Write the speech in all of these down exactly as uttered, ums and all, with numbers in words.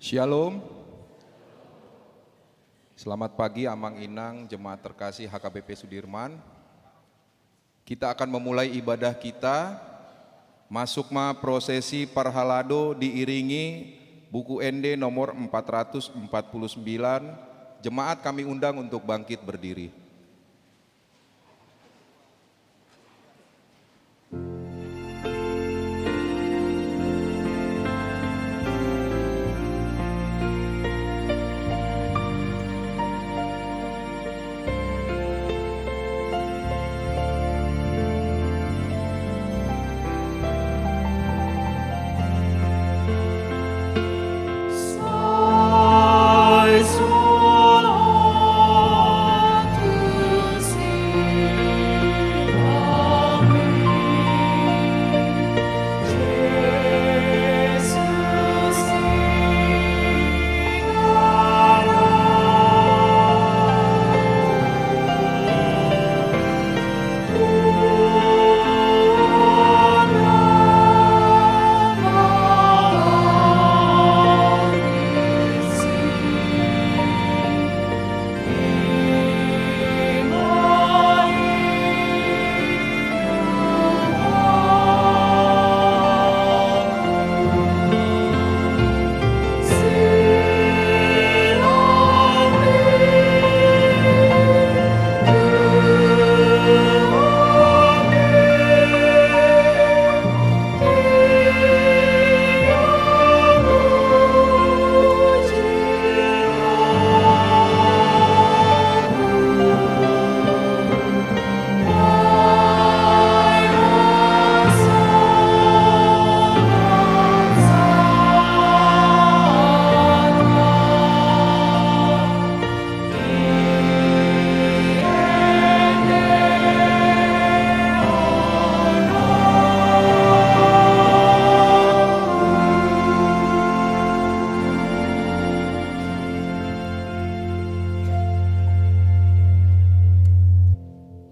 Shalom. Selamat pagi, Amang Inang, jemaat terkasih H K B P Sudirman. Kita akan memulai ibadah kita. Masuk ma prosesi parhalado diiringi Buku Ende nomor empat ratus empat puluh sembilan. Jemaat kami undang untuk bangkit berdiri.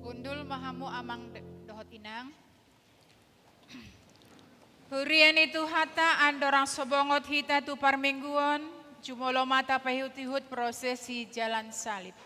Hundul ma hamu amang d-, dohot inang. Huria ni Tuhanta, andorang so bongot hita tu parmingguon, jumolo ma tapaihut-ihut prosesi jalan salib.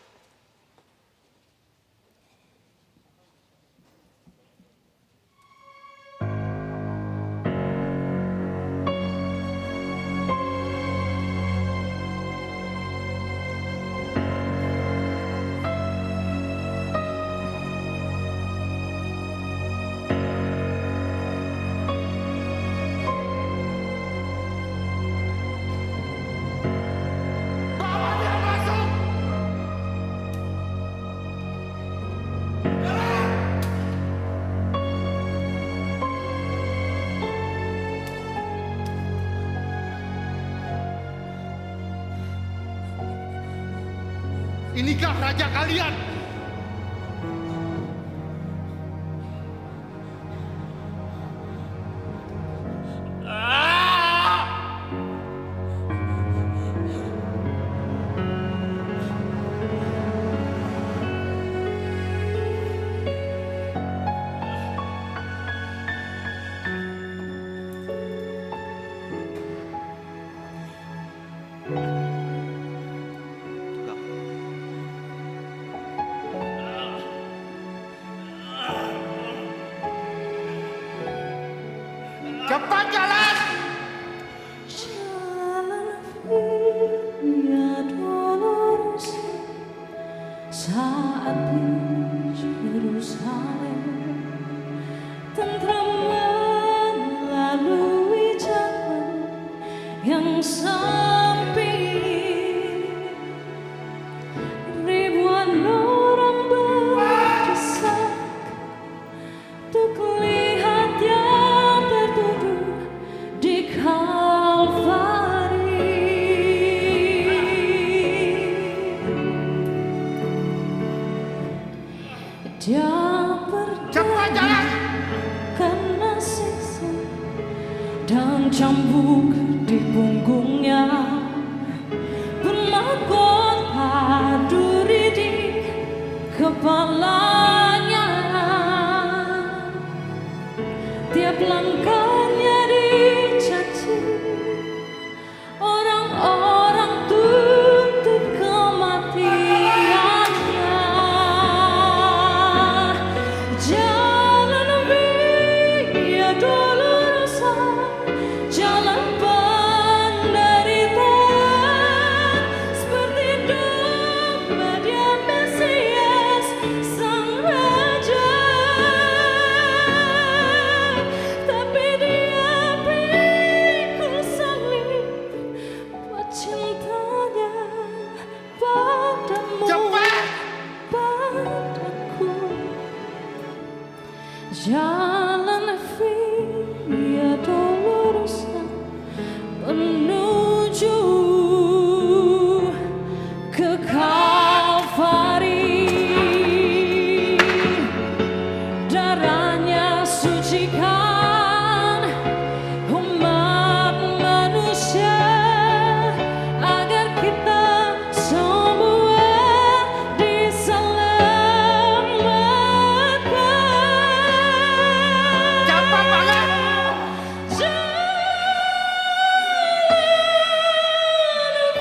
Inikah raja kalian? Cepat jalan! Jalan Via Dolorosa saat di Yerusalem, tentram melalui jalan yang sempit. Ribuan orang berdesak untuk lihat Dia tertuduh di Kalvari. Dia berdarah karena siksa dan cambuk di punggungnya, bermahkota duri di kepalanya. Tiap langkahnya dicaci orang-orang Jalan Via Dolorosa menuju ke Kalvari. Darahnya sucikan umat manusia agar kita semua diselamatkan. Cepat banget. Jalan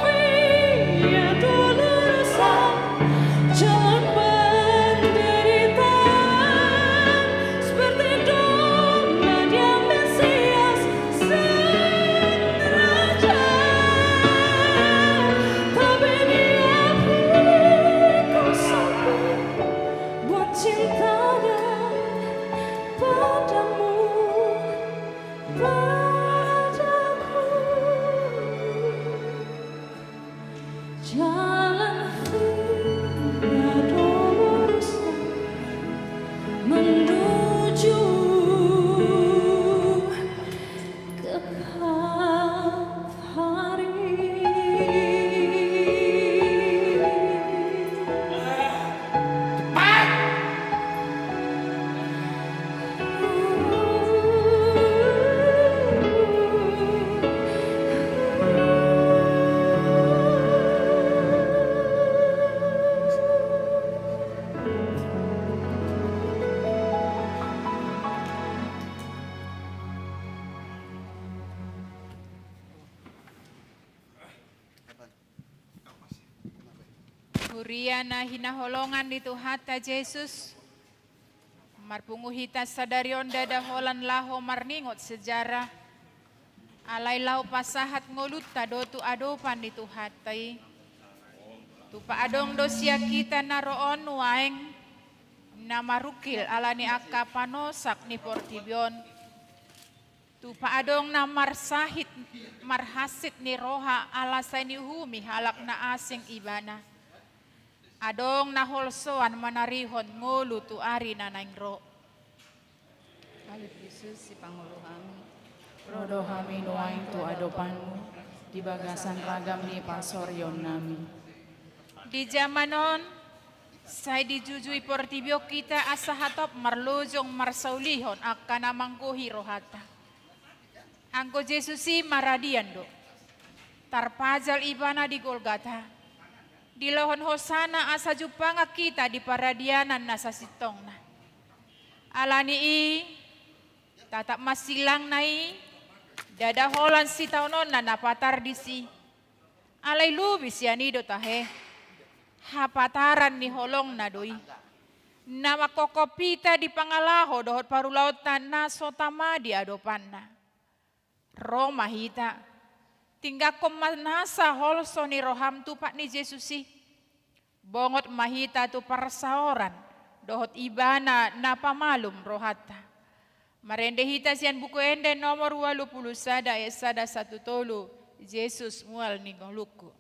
Via Dolorosa, jalan penderitaan, seperti domba dia Mesias sang raja. Tapi dia pun kau sampai buat cintanya padamu, padaku. Jalan Via Dolorosa menuju ke Kalvari. Huria na hinaholongan ni Tuhanta Jesus, marpungu hita sadari on ndada holan laho marningot sejarah, alai laho pasahat ngolunta do tu adopan ni Tuhanta i. Tupa adong do sian hita na ro on nuaeng, na marungkil ala ni angka panosak ni portibi on. Tupa adong na marsahit, marhansit ni roha ala sai niuhumi halak na asing ibana. Adong na holsoan manarihon ngolu tu ari na naeng ro. Aluh Jesus, sipangolu hami. Ro do hami nuaeng tu adopanmu, di bagasan ragam ni pasorionnami. Di jaman on, sai dijujui portibi on hita asa hatop marlojong marsaulihon angka na manggohi rohanta. Anggo Jesus i maradian do. Tarpajal ibana di Golgata. Dilohon hosana asa jumpangan hita di paradianan na sasintongna. Ala ni i, tatap ma silangna i, ndada holan sitaononna na patar disi. Alai lobi sian i do tahe, hapataran ni holongna do i. Na mangkophop hita di pangalaho dohot parulaonta na so tama di adopanna. Ro ma hita, tinggangkon ma nasa holso ni roham tupat ni Jesus i. Bongot ma hita tu parsaoran dohot ibana na pamalum rohanta. Marende hita sian Buku Ende nomor ualu pulu sada ayat sada sahat tu tolu, Jesus mual ni ngolungku.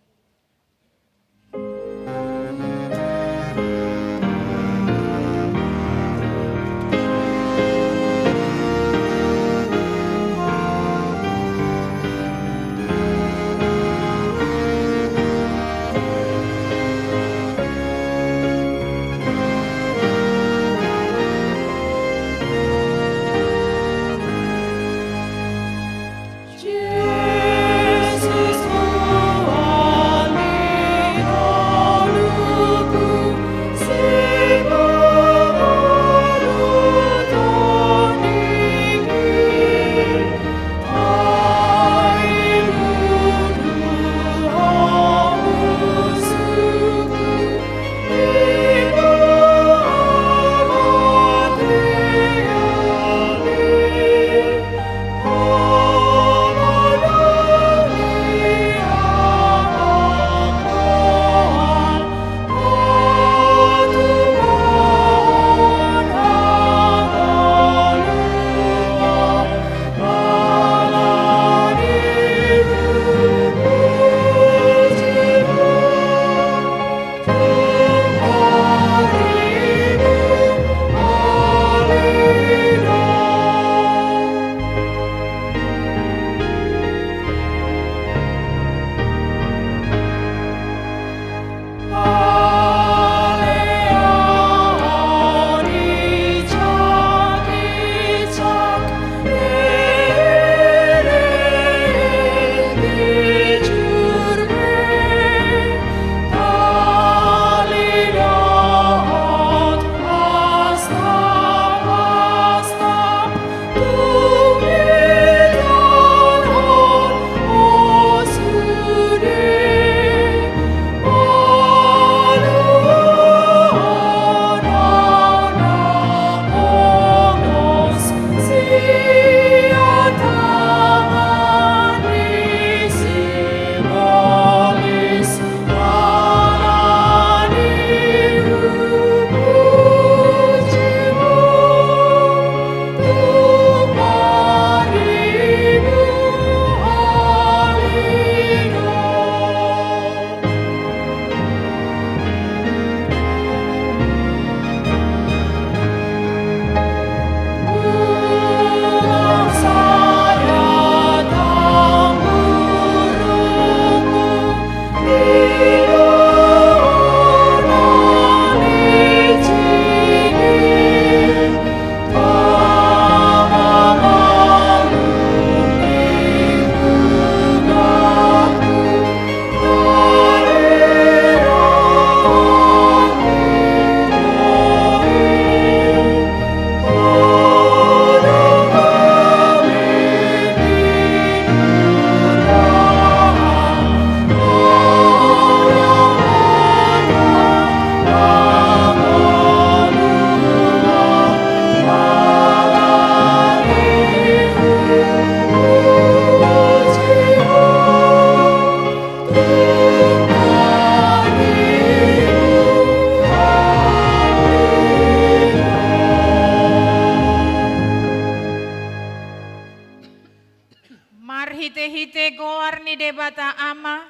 Debata Ama,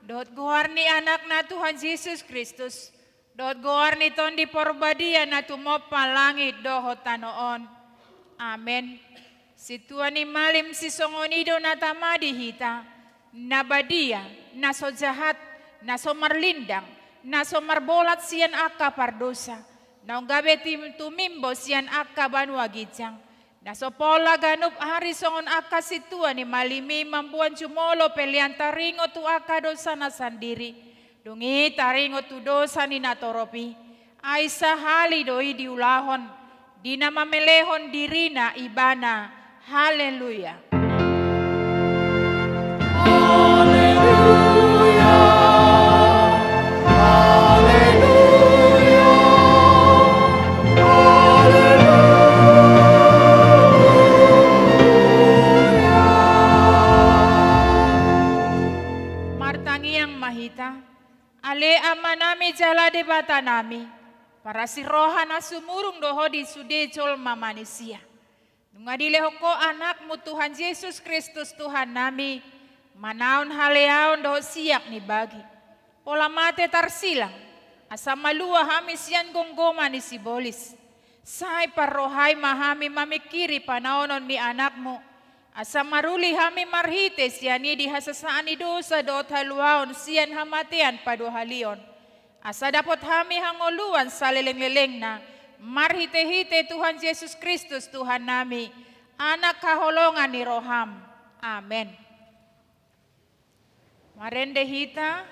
dohot goar ni Anakna Tuhan Jesus Kristus, dohot goar ni Tondi Porbadia na tumompa langit dohot tano on. Amen. Sintua ni malim sisongon i do na tama di hita, na badia, na so jahat, na so marlindang, na so marbolat sian angka pardosa, naung gabe tim-, tumimbo sian angka banua ginjang, na so pola ganup ari songon angka sintua ni malim i mamboan jumolo pelean taringot tu angka dosana sandiri, dung i taringot tu dosa ni natorop i. Ai sahali do i diulahon, di na mamelehon dirina ibana. Haleluya. Haleluya. Haleluya. Haleluya. Martangiang ma hita. Ale Amanami jala Debatanami, parasi roha na sumurung do Ho di sude jolma manisia. Nunga dilehon Ho Anakmu Tuhan Jesus Kristus Tuhannami, manaon haleaon dohot siap ni bagi, pola mate tarsilang, asa malua hami sian gomgoma ni sibolis. Sai parrohai ma hami mamingkiri panaonon ni Anakmu, asa maruli hami marhite sian i di hasesaan ni dosa dohot haluaon sian hamatean paduahalion. Asa dapot hami hangoluan salelenglelengna, marhitehite Tuhan Jesus Kristus Tuhannami, Anak haholongan ni roham. Amen. Marende hita.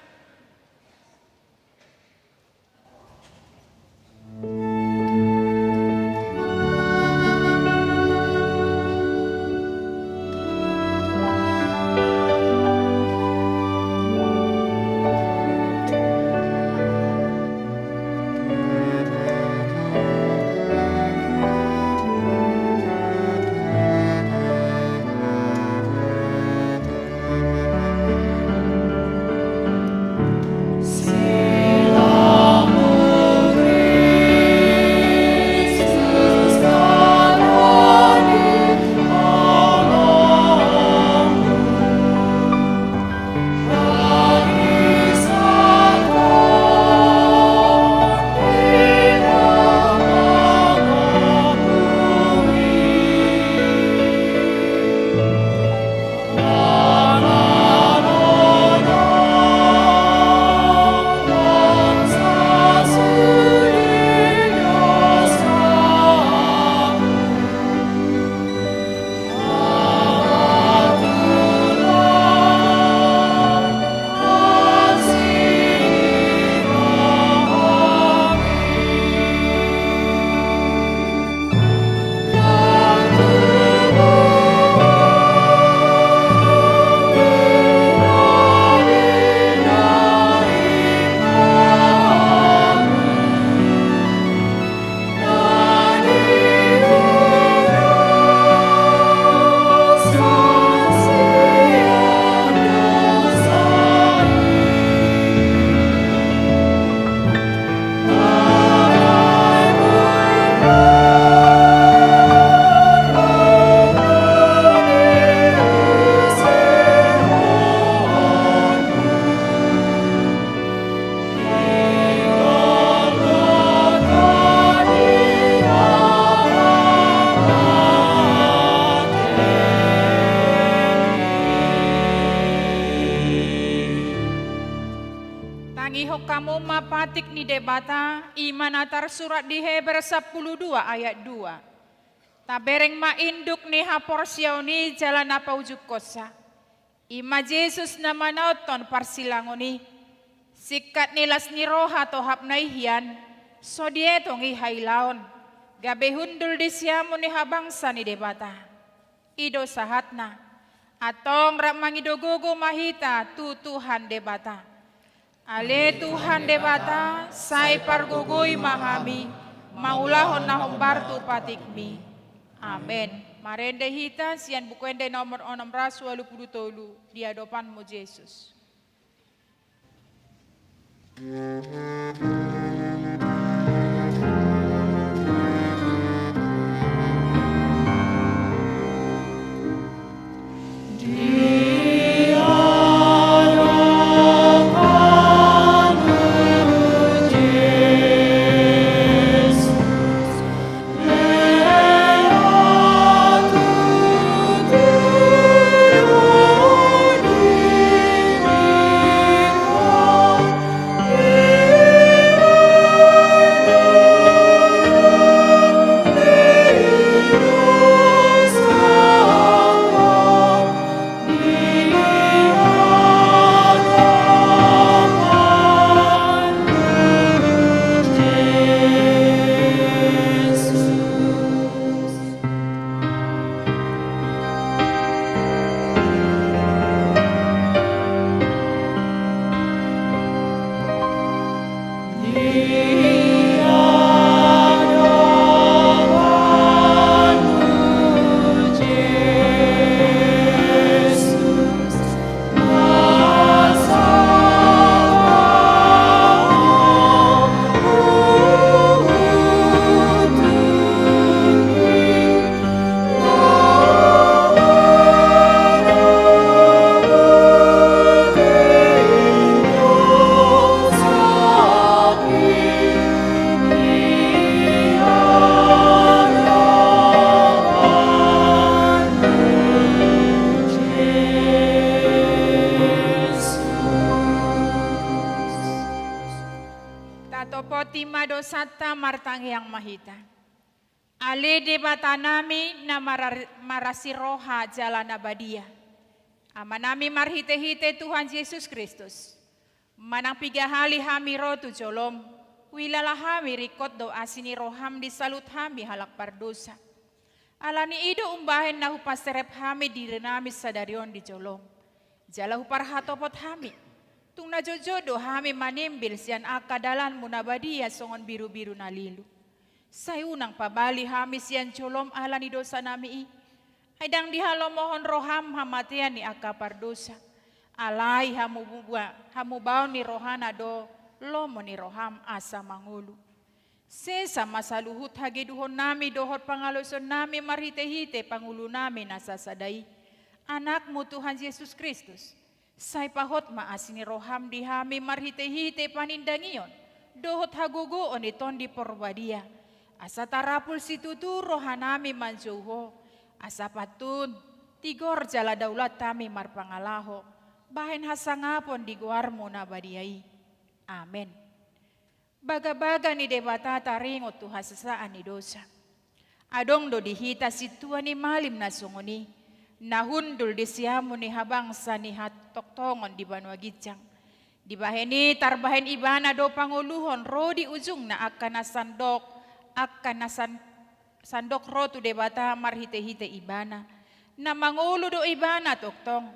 Tangihon hamu ma patik ni Debata, i ma na tarsurat di Heber sampulu dua ayat dua. Tabereng ma induk ni haporseaon i jala na paujungkonsa. I ma Jesus na manaonhon parsilangon i. Singkat ni las ni roha tohapna i hian, so dietong i hailaon, gabe hundul di siamun ni habangsa ni Debata. I do sahatna. Antong rap mangido gogo ma hita tu Tuhan Debata. Ale Tuhan Debata, sai pargogoi ma hami mangulahon na hombar tu patikmi. Amen. Marende hita sian Buku Ende nomor onom ratus ualu pulu tolu, Di Adopanmu Jesus. ma hita. Ale Debatanami na marar-, marasi roha jala na badia, Amanami marhitehite Tuhan Jesus Kristus, manang piga hali hami ro tu jolom, huilala hami ringkot do asi ni roham di saluhut hami halak pardosa. Ala ni i do umbahen na hupaserep hami dirinami sadari on di jolom, jala huparhatopot hami, tung na jotjot do hami manimbil sian angka dalanmu na badia songon birubiru na lilu. Sai unang pabali hami sian jolom ala ni dosanami i, ai ndang dihalomohon roham hamatean ni angka pardosa. Alai hamuba-, hamubaon ni rohana do lomo ni roham asa mangolu. Sesa ma saluhut hageduhonnami dohot pangalosonnami marhitehite Pangulunami na sasada i, Anakmu Tuhan Jesus Kristus. Sai pahot ma asi ni roham di hami marhitehite panindangion dohot hagogoon ni Tondi Porbadia, asa tarapul situtu rohanami manjou Ho, asa pantun, tigor jala daulat hami marpangalaho bahen hasangapon di goarmu na badia i. Amen. Bagabaga ni Debata taringot tu hasesaan ni dosa. Adong do di hita sintua ni malim na songon i, na hundul di siamun ni habangsa ni hatongtongon di banua ginjang. Dibahen i tarbahen ibana do pangoluhon ro di ujungna angka na sandok, angka na san-, sandok ro tu Debata marhitehite ibana. Na mangolu do ibana tongtong,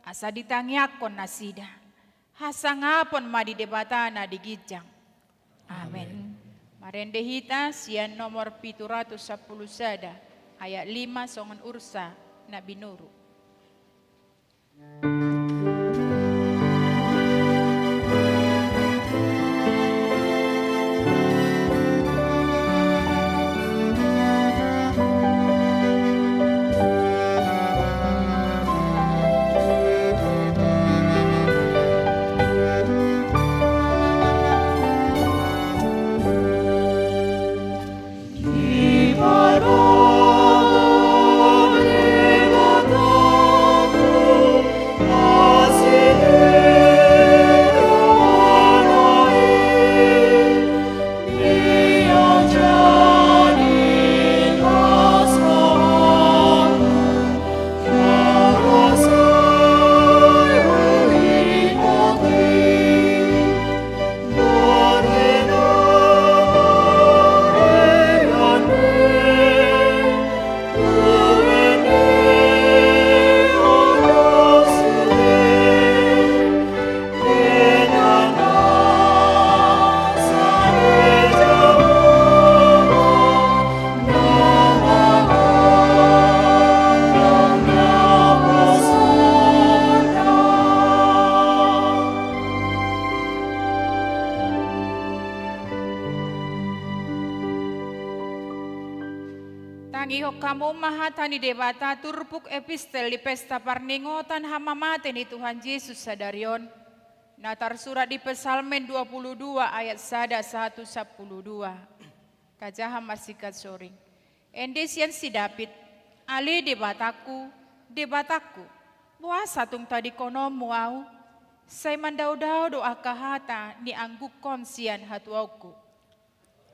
asa ditangiangkon nasida. Hasangapon ma di Debata na di ginjang. Amen. Amen. Marende hita sian nomor pitu ratus sampulu sada, ayat lima songon ursa na binuru. Tangihon hamu ma hata ni Debata turpuk epistel di pesta parningotan hamamate ni Tuhan Jesus sadari on, na tarsurat di Psalmen dua puluh dua ayat sada sahat tu sampulu dua. Tajaha ma singkat soring. Ende sian si David, Ale Debatangku, Debatangku, boasa tung tadingkononmu ahu? Sai mandaodao do angka hata nianggukon sian hatuaonku.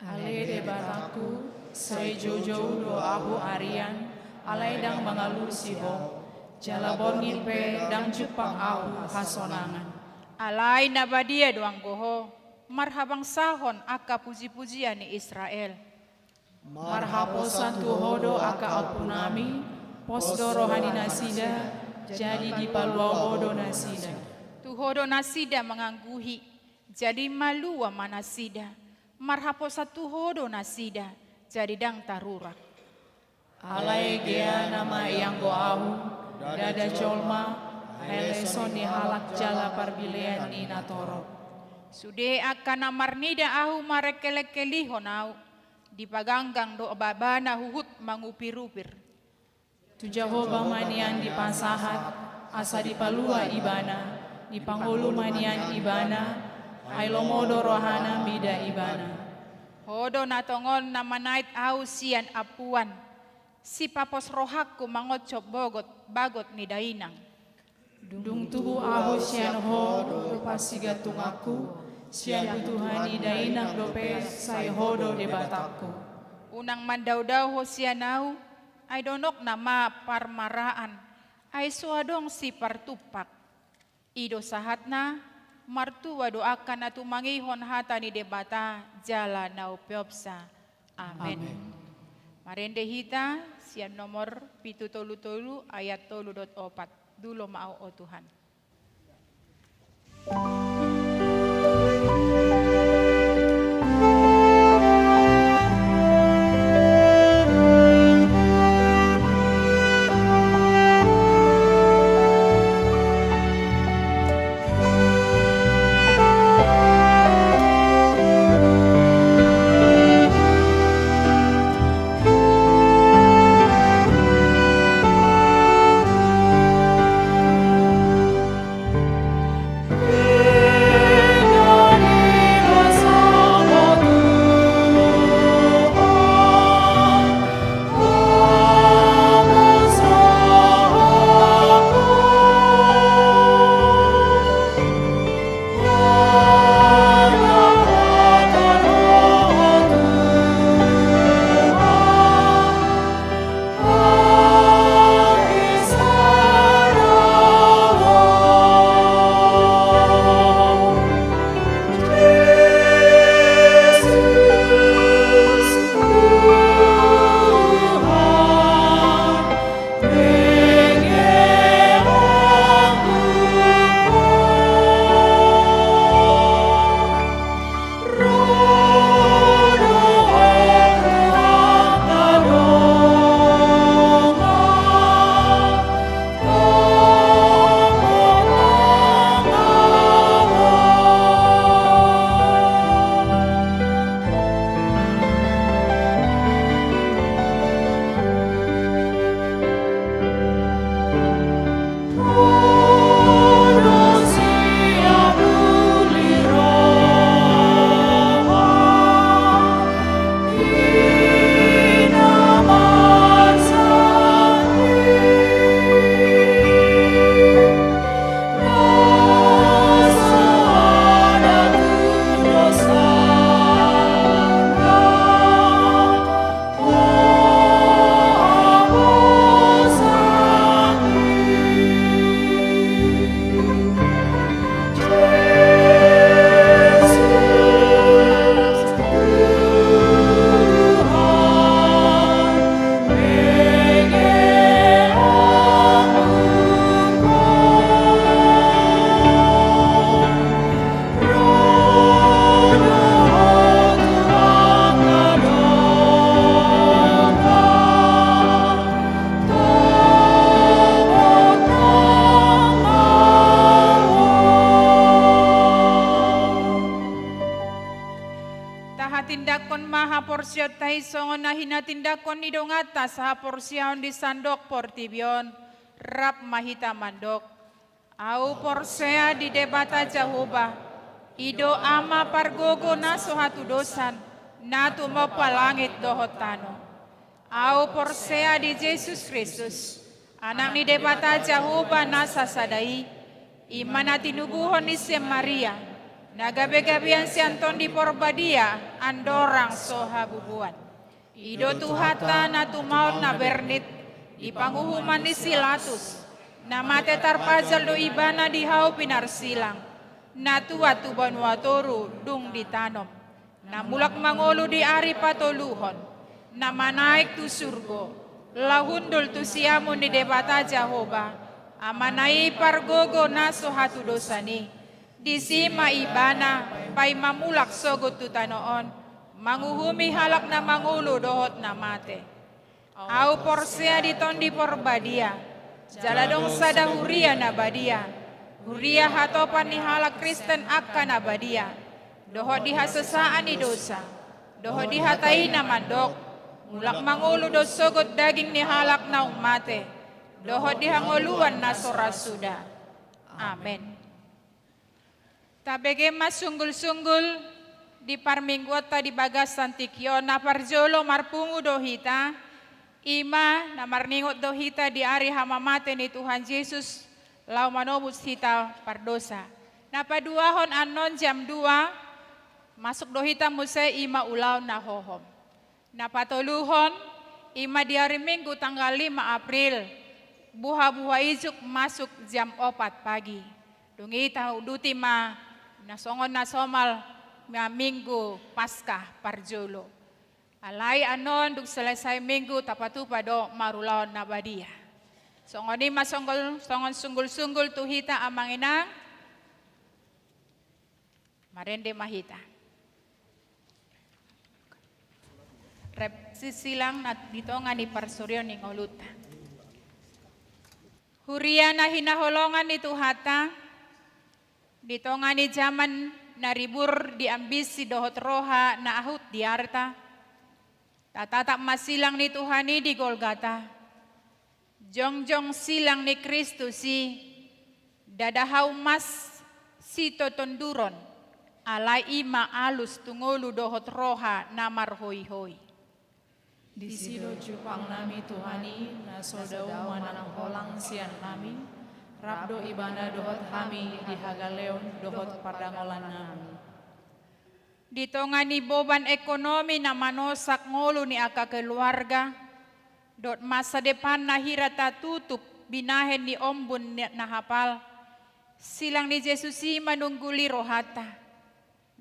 Ale Debatangku, sai joujou do ahu arian, alai ndang mangalusi Ho, jala borngin pe ndang jumpang ahu hasonangan. Alai na badia do anggo Ho, marhabangsahon angka pujipujian ni Israel. Marhaposan tu Ho do angka ompunami, pos do roha ni nasida, jadi dipalua Ho do nasida. Tu Ho do nasida mangangguhi, jadi malua ma nasida. Marhaposan tu Ho do nasida, jadi ndang tarurak. Alai gea nama ianggo ahu, ndada jolma, heleson ni halak jala parbilean ni natorop. Sude angka na marnida ahu marengkelengkelihon ahu, dipaganggang do babana huhut mangupirupir. Tu Jahowa ma nian dipasahat, asa dipalua Ibana, dipangolu ma nian Ibana, ai lomo do rohana mida Ibana. Ho do na tongon na manait ahu sian ampuan, sipapos rohangku mangoncop bogot, bagot ni dainang. Dung tubu ahu sian Ho do parsigantunganku, Sian tutuhani dainang dope sai Ho do Debatangku. Unang mandaodao ho sian ahu, ai donokna ma parmaraan, ai so adong sipartumpak. I do sahatna, martua do angka na tumangeihon hata ni Debata jala na umpeopsa. Amen. Amen. Marende hita sian nomor pitu tolu tolu ayat tolu dohot opat. Dulo ma ahu, o Tuhan. Tahatindangkon ma haporseaonta i songon na hinatindangkon ni donganta sahaporseaon di sandok portibi on. Rap ma hita mandok. Ahu porsea di Debata Jahowa, i do Ama pargogo na so hatudosan, na tumompa langit dohot tano. Ahu porsea di Jesus Kristus, Anak ni Debata Jahowa na sasada i, i ma na tinubuhon ni si Maria, na gabegabean sian Tondi Porbadia andorang so habubuan. I do Tuhanta na tumaon na bernit di panguhuman ni si Pilatus, na mate tarpajal do ibana di hau pinarsilang, na tuat tu banua toru dung ditanom, na mulak mangolu di ari patoluhon, na manaek tu surgo, laho hundul tu siamun ni Debata Jahowa, Amana i pargogo na so hatudosan i. Disi ma ibana paima mulak sogot tu tano on, manguhumi halak na mangolu dohot na mate. Ahu porsea di Tondi Porbadia, jala adong sada huria na badia, huria hatopan ni halak Kristen angka na badia, dohot di hasesaan ni dosa, dohot di hata i na mandok, mulak mangolu do sogot daging ni halak naung mate, dohot di hangoluan na so ra suda. Amen. Tabege ma sunggulsunggul di parmingguonta di bagasan tingki on. Na parjolo marpungu do hita, i ma na marningot do hita di ari hamamate ni Tuhan Jesus, laho manobus hita pardosa. Na paduahon annon jam dua, Masuk do hita muse i ma ulaon na hohom. Na patoluhon, i ma di ari Minggu tanggal lima April, buha-buha ijuk masuk jam opat pagi. Dung i tauduti ma na songon na somal ma Minggu Paskah parjolo. Alai annon dung selesai Minggu tapatupa do marulaon na badia. Songon i ma songgol-, songon sunggul-sunggul tu hita amang inang. Marende ma hita. Rap sisilang na di tonga ni parsorion ni ngolunta. Huria na hinaholongan ni Tuhanta, di tonga ni jaman na ribur di ambisi dohot roha na ahut di arta, tatatap ma silang ni Tuhan i di Golgata. Jongjong silang ni Kristus i, ndada hau mas sitotonduron, alai i ma alus tu ngolu dohot roha na marhoihoi. Disi do jumpang nami Tuhan i, na so dao manang holang sian hami, rap do Ibana dohot hami di hagaleon dohot pardangolan nami. Di tonga ni boban ekonomi na manosak ngolu ni angka keluarga, dohot masa depan na hira tatutup binahen ni ombun ni na hapal, silang ni Jesus i manungguli rohanta.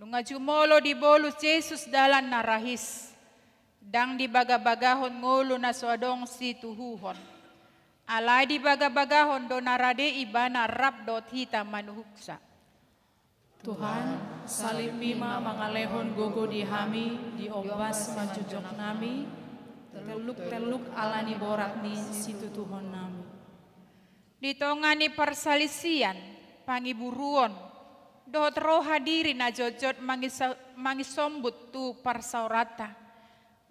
Nunga jumolo dibolus Jesus dalan na rahis, ndang dibagabagahon ngolu na so adong situhuhon. Alai dibagabagahon do na rade Ibana rap dohot hita manuhuksa. Tuhan, salibMi ma mangalehon gogo di hami, di ombas manjojok nami, telluk-telluk ala ni borat ni situtuhon nami. Di tonga ni parsalisian, pangiburuon, dohot roha diri na jotjot mangisa-, mangisombut tu parsaoranta,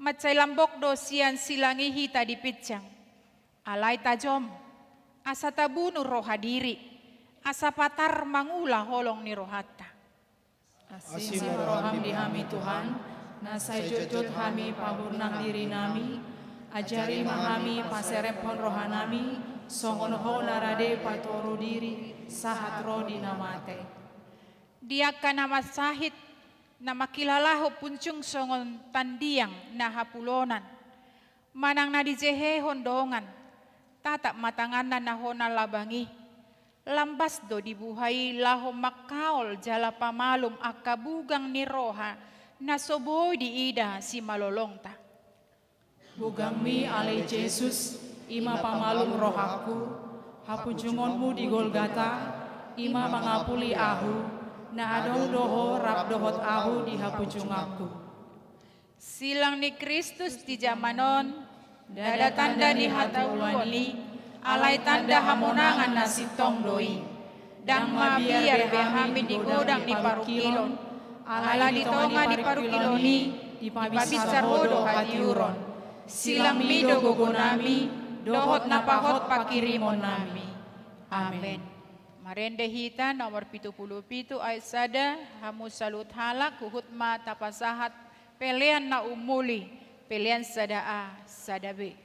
mansai lambok do sian silang i hita dipinsang. Alai tajom, asa tabunu roha diri, asa patar mangula holong ni rohanta. Asi ma rohaM di hami Tuhan, na sai jotjot hami paburnang diri nami, ajari ma hami paserephon roha nami, songon Ho na rade patoru diri, sahat ro di na mate. Di angka na marsahit, na mangkilalahon punjung songon tandiang na hapulonan, manang na dijehehon dongan, tatap ma tanganna na hona labang i, lambas do dibuha i laho mangkaol jala pamalum angka bugang ni roha na so boi diida simalolongta. BugangMi ale Jesus, i ma pamalum rohangku, hapunjungonMu di Golgata, i ma mangapuli ahu, na adong do Ho rap dohot ahu di hapunjunganku. Silang ni Kristus di jaman on, ndada tanda ni hatauluan i, alai tanda hamonangan na sintong do i. Ndang mabiar be hami di godang ni parungkilon, ala di tonga ni parungkilon i, dipabinsar Ho do hatiuron. SilangMi do gogo nami, dohot na pahot panghirimon nami. Amen. Marende hita nomor pitu pulu pitu ayat sada, hamu saluhut halak, huhut ma tapasahat pelean na umuli, pelean sada A, sada B.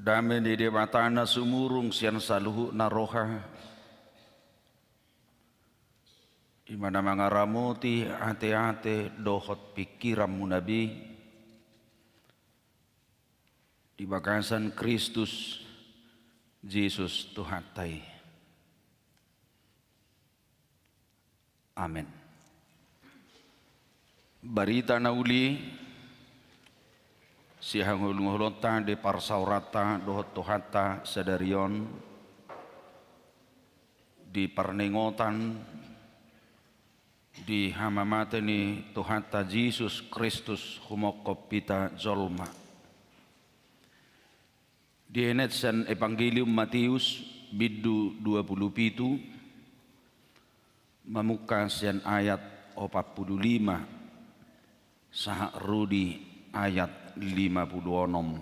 Dame ni Debata na sumurung sian saluhutna roha, i ma na mangaramoti ateate dohot pingkiranmuna be, di bagasan Kristus Jesus Tuhanta i. Amen. Barita na uli sihangoluhonta di parsaoranta dohot Tuhanta sadari on, di parningotan di hamamate ni Tuhanta Jesus Kristus humongkop hita jolma. Dienet sian Evangelium Mateus, bindu dua pulu pitu, mamungka sian ayat opat pulu lima sahat ro di ayat lima pulu onom.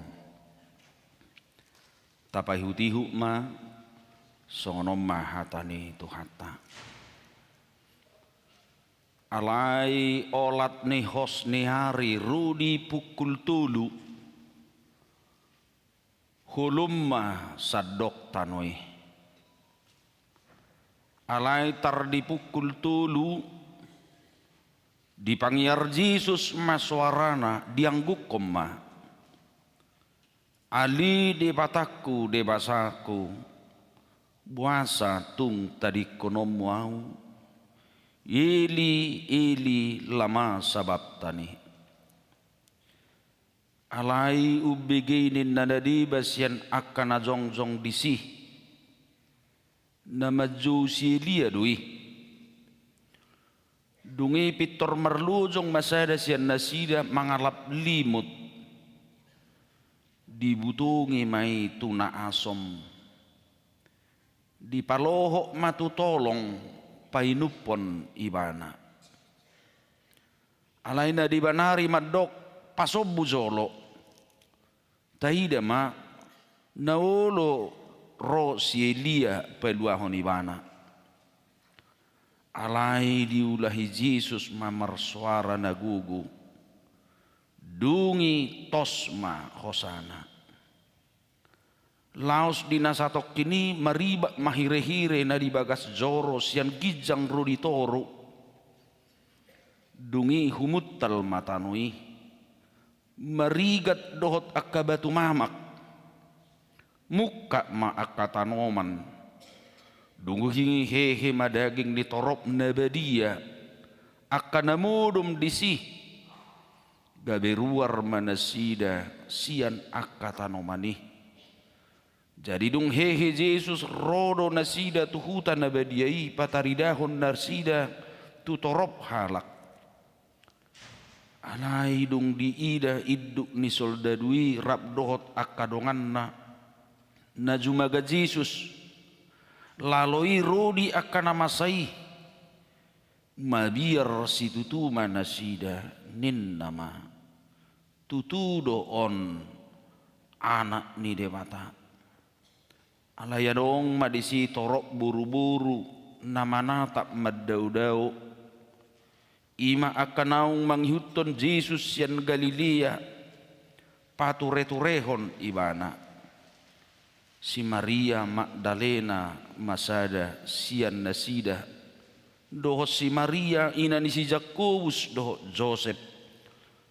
Tapaihutihut ma, songon on ma hata ni Tuhanta. Alai olat ni hos ni ari ro di pukul tolu, holom ma sandok tano i. Alai tar di pukul tolu, dipangiar Jesus ma soarana, dianggukkon ma: Ale Debatangku, Debatangku, boasa tung tadingkononmu ahu? Eli, Eli, lama sabaktani? Alai umbege ninna na deba sian angka na jongjong disi, na manjou si Elia do i. Dung i pintor marlojong ma sada sian nasida mangalap limut. Dibutongi ma i tu na asom. Dipalohot ma tu tolong painumhon ibana. Alai na deba nari mandok: Pasombu jolo, taida ma, na olo ro si Elia paluahon ibana. Alai diulahi Jesus ma marsoara na gogo: Dung i tos ma hosana. Laos di na satongkin i maribak ma hirehire na di bagas joro sian ginjang ro di toru. Dung i humuntal ma tano i, marigat dohot angka batu mamak. Mungkap ma angka tanoman. Dung i hehe ma daging ni torop na badia, angka na modom disi. Gabe ruar ma nasida sian angka tanoman i. Jadi dung hehe Jesus, ro do nasida tu huta na badia i pataridahon nasida tu torop halak. Alai dung diida induk ni soldadu i rap dohot angka donganna na jumaga Jesus, lalo i ro di angka na masa i. Mabiar situtu ma nasida, ninna ma: Tutu do on Anak ni Debata. Alai adong ma disi torop boruboru na manatap mandaodao, i ma angka naung mangihuthon Jesus sian Galilea patureturehon ibana. Si Maria Magdalena ma sada sian nasida, dohot si Maria ina ni si Jakobus dohot Josep,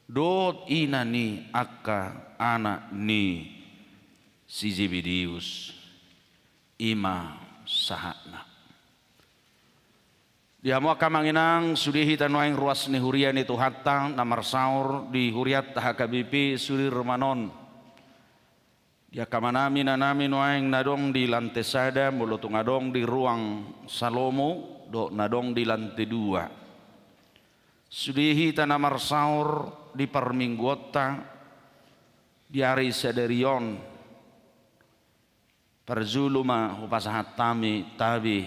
dohot ina ni angka anak ni si Zebedeus. I ma sahatna. Di hamu angka amang inang, sude hita nuaeng ruas ni huria ni Tuhanta na marsaor di hurianta H K B P Sudirman on. Di angka amanami, inanami nuaeng na adong di lante sada, molo tung adong di ruang Salomo, dohot na adong di lante dua. Sude hita na marsaor di parmingguonta di ari sadari on. Parjolo ma hupasahat hami tabe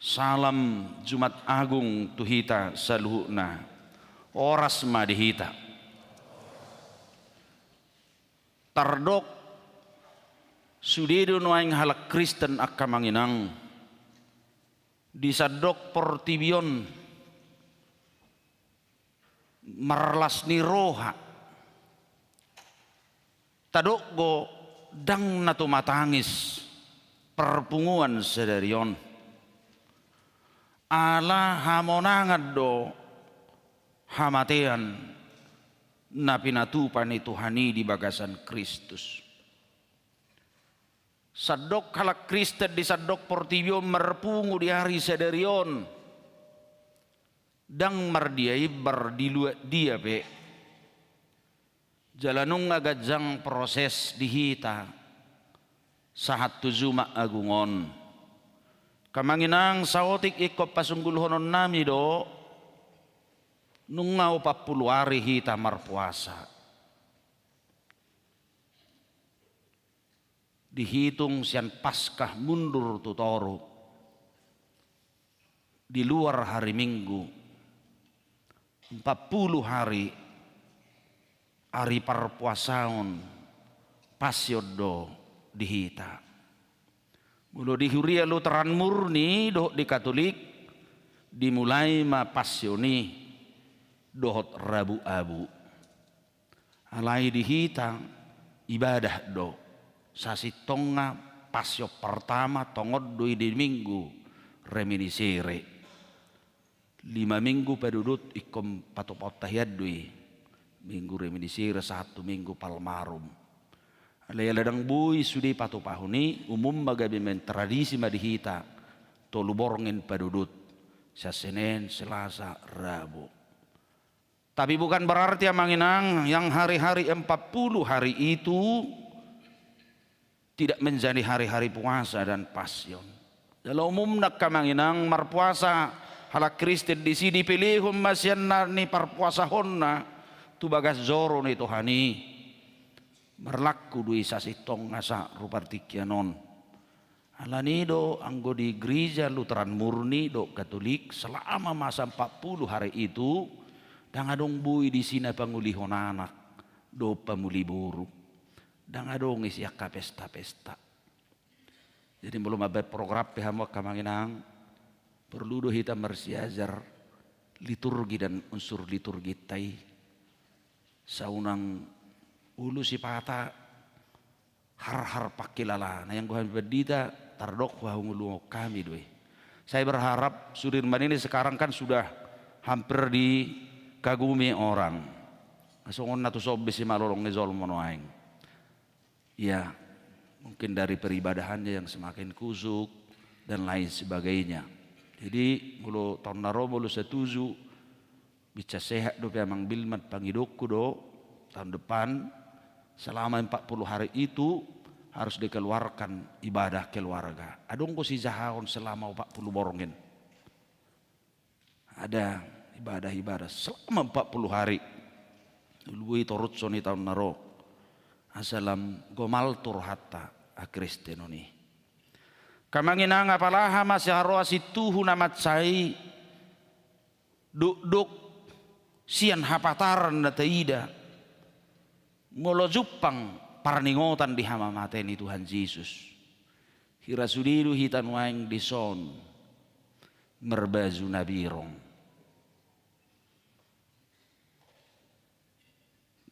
salam Jumat Agung tu hita saluhutna. Horas ma di hita. Tardok sude do nuaeng halak Kristen angka amang inang di sandok portibi on marlas ni roha. Tadok do Ndang na tumatangis parpunguan sadari on, ala hamonangan do hamatean na pinatupa ni Tuhan i di bagasan Kristus. Sandok halak Kristen di sandok portibi on marpungu di ari sadari on, ndang mardia imbar di luat dia pe. Jala nunga ganjang proses di hita sahat tu Jumat Agung on. Angka amang inang, saotik ingkon pasunggulhononnami do, nunga opat pulu ari hita marpuasa. Dihitung sian Paskah mundur tu toru, di luar hari Minggu, empat pulu hari, ari parpuasaon, Pasion do di hita. Molo di huria Lutheran murni dohot di Katolik, dimulai ma Pasion i dohot Rabu Abu. Alai di hita ibadah do, sasintongna Pasion pertama tongon do i di Minggu Reminiscere. Lima minggu padudut ingkon patupaonta hian do i, Minggu Reminiscere sahat tu Minggu Palmarum. Alai ala ndang boi sude patupahon i, umum ma gabe main tradisi ma di hita, tolu borngin padudut, sian Senen, Selasa, Rabu. Tapi bukan berarti, amang inang, yang hari-hari empat puluh hari itu tidak menjadi hari-hari puasa dan Pasion. Jala umumna, angka amang inang, marpuasa halak Kristen disi dipelehon ma sian na niparpuasahonna tu bagas joro ni Tuhan i. Marlaku do i sasintongna sahat ru partingkian on. Alani do anggo di gereja Lutheran murni dohot Katolik, selama masa empat puluh hari itu, ndang adong boi disi na pangulihon anak dohot pamuli boru. Ndang adong isi angka pesta-pesta. Jadi molo mambaen program pe hamu, angka amang inang, porlu do hita marsiajar liturgi dan unsur liturginta i. Sai unang ulu sipata harhar pangkilala. Na ianggo hami pandita, tardok huhangoluhon hami do i. Saya berharap Sudirman ini sekarang kan sudah hampir dikagumi orang. Songon na tuson be simalolong ni jolma nuaeng. Ya, mungkin dari peribadahannya yang semakin khusyuk dan lain sebagainya. Jadi molo taon na ro molo satuju, bincang sehat dope amang Bilman, pangidokku do, tahun depan selama empat puluh hari itu harus dikeluarkan ibadah keluarga. Adong do sijahaon selama empat puluh borngin. Ada ibadah-ibadah selama empat puluh hari. Ulu boi torus songon i taon na ro. Asa lam gomal tu rohanta akristenon i. Angka amang inang, apala aha ma siharoa sintuhu na mansai dokdok sian hapataran na taida, molo jumpang parningotan di hamamate ni Tuhan Jesus. Hira sude do hita nuaeng dison marbaju na birong.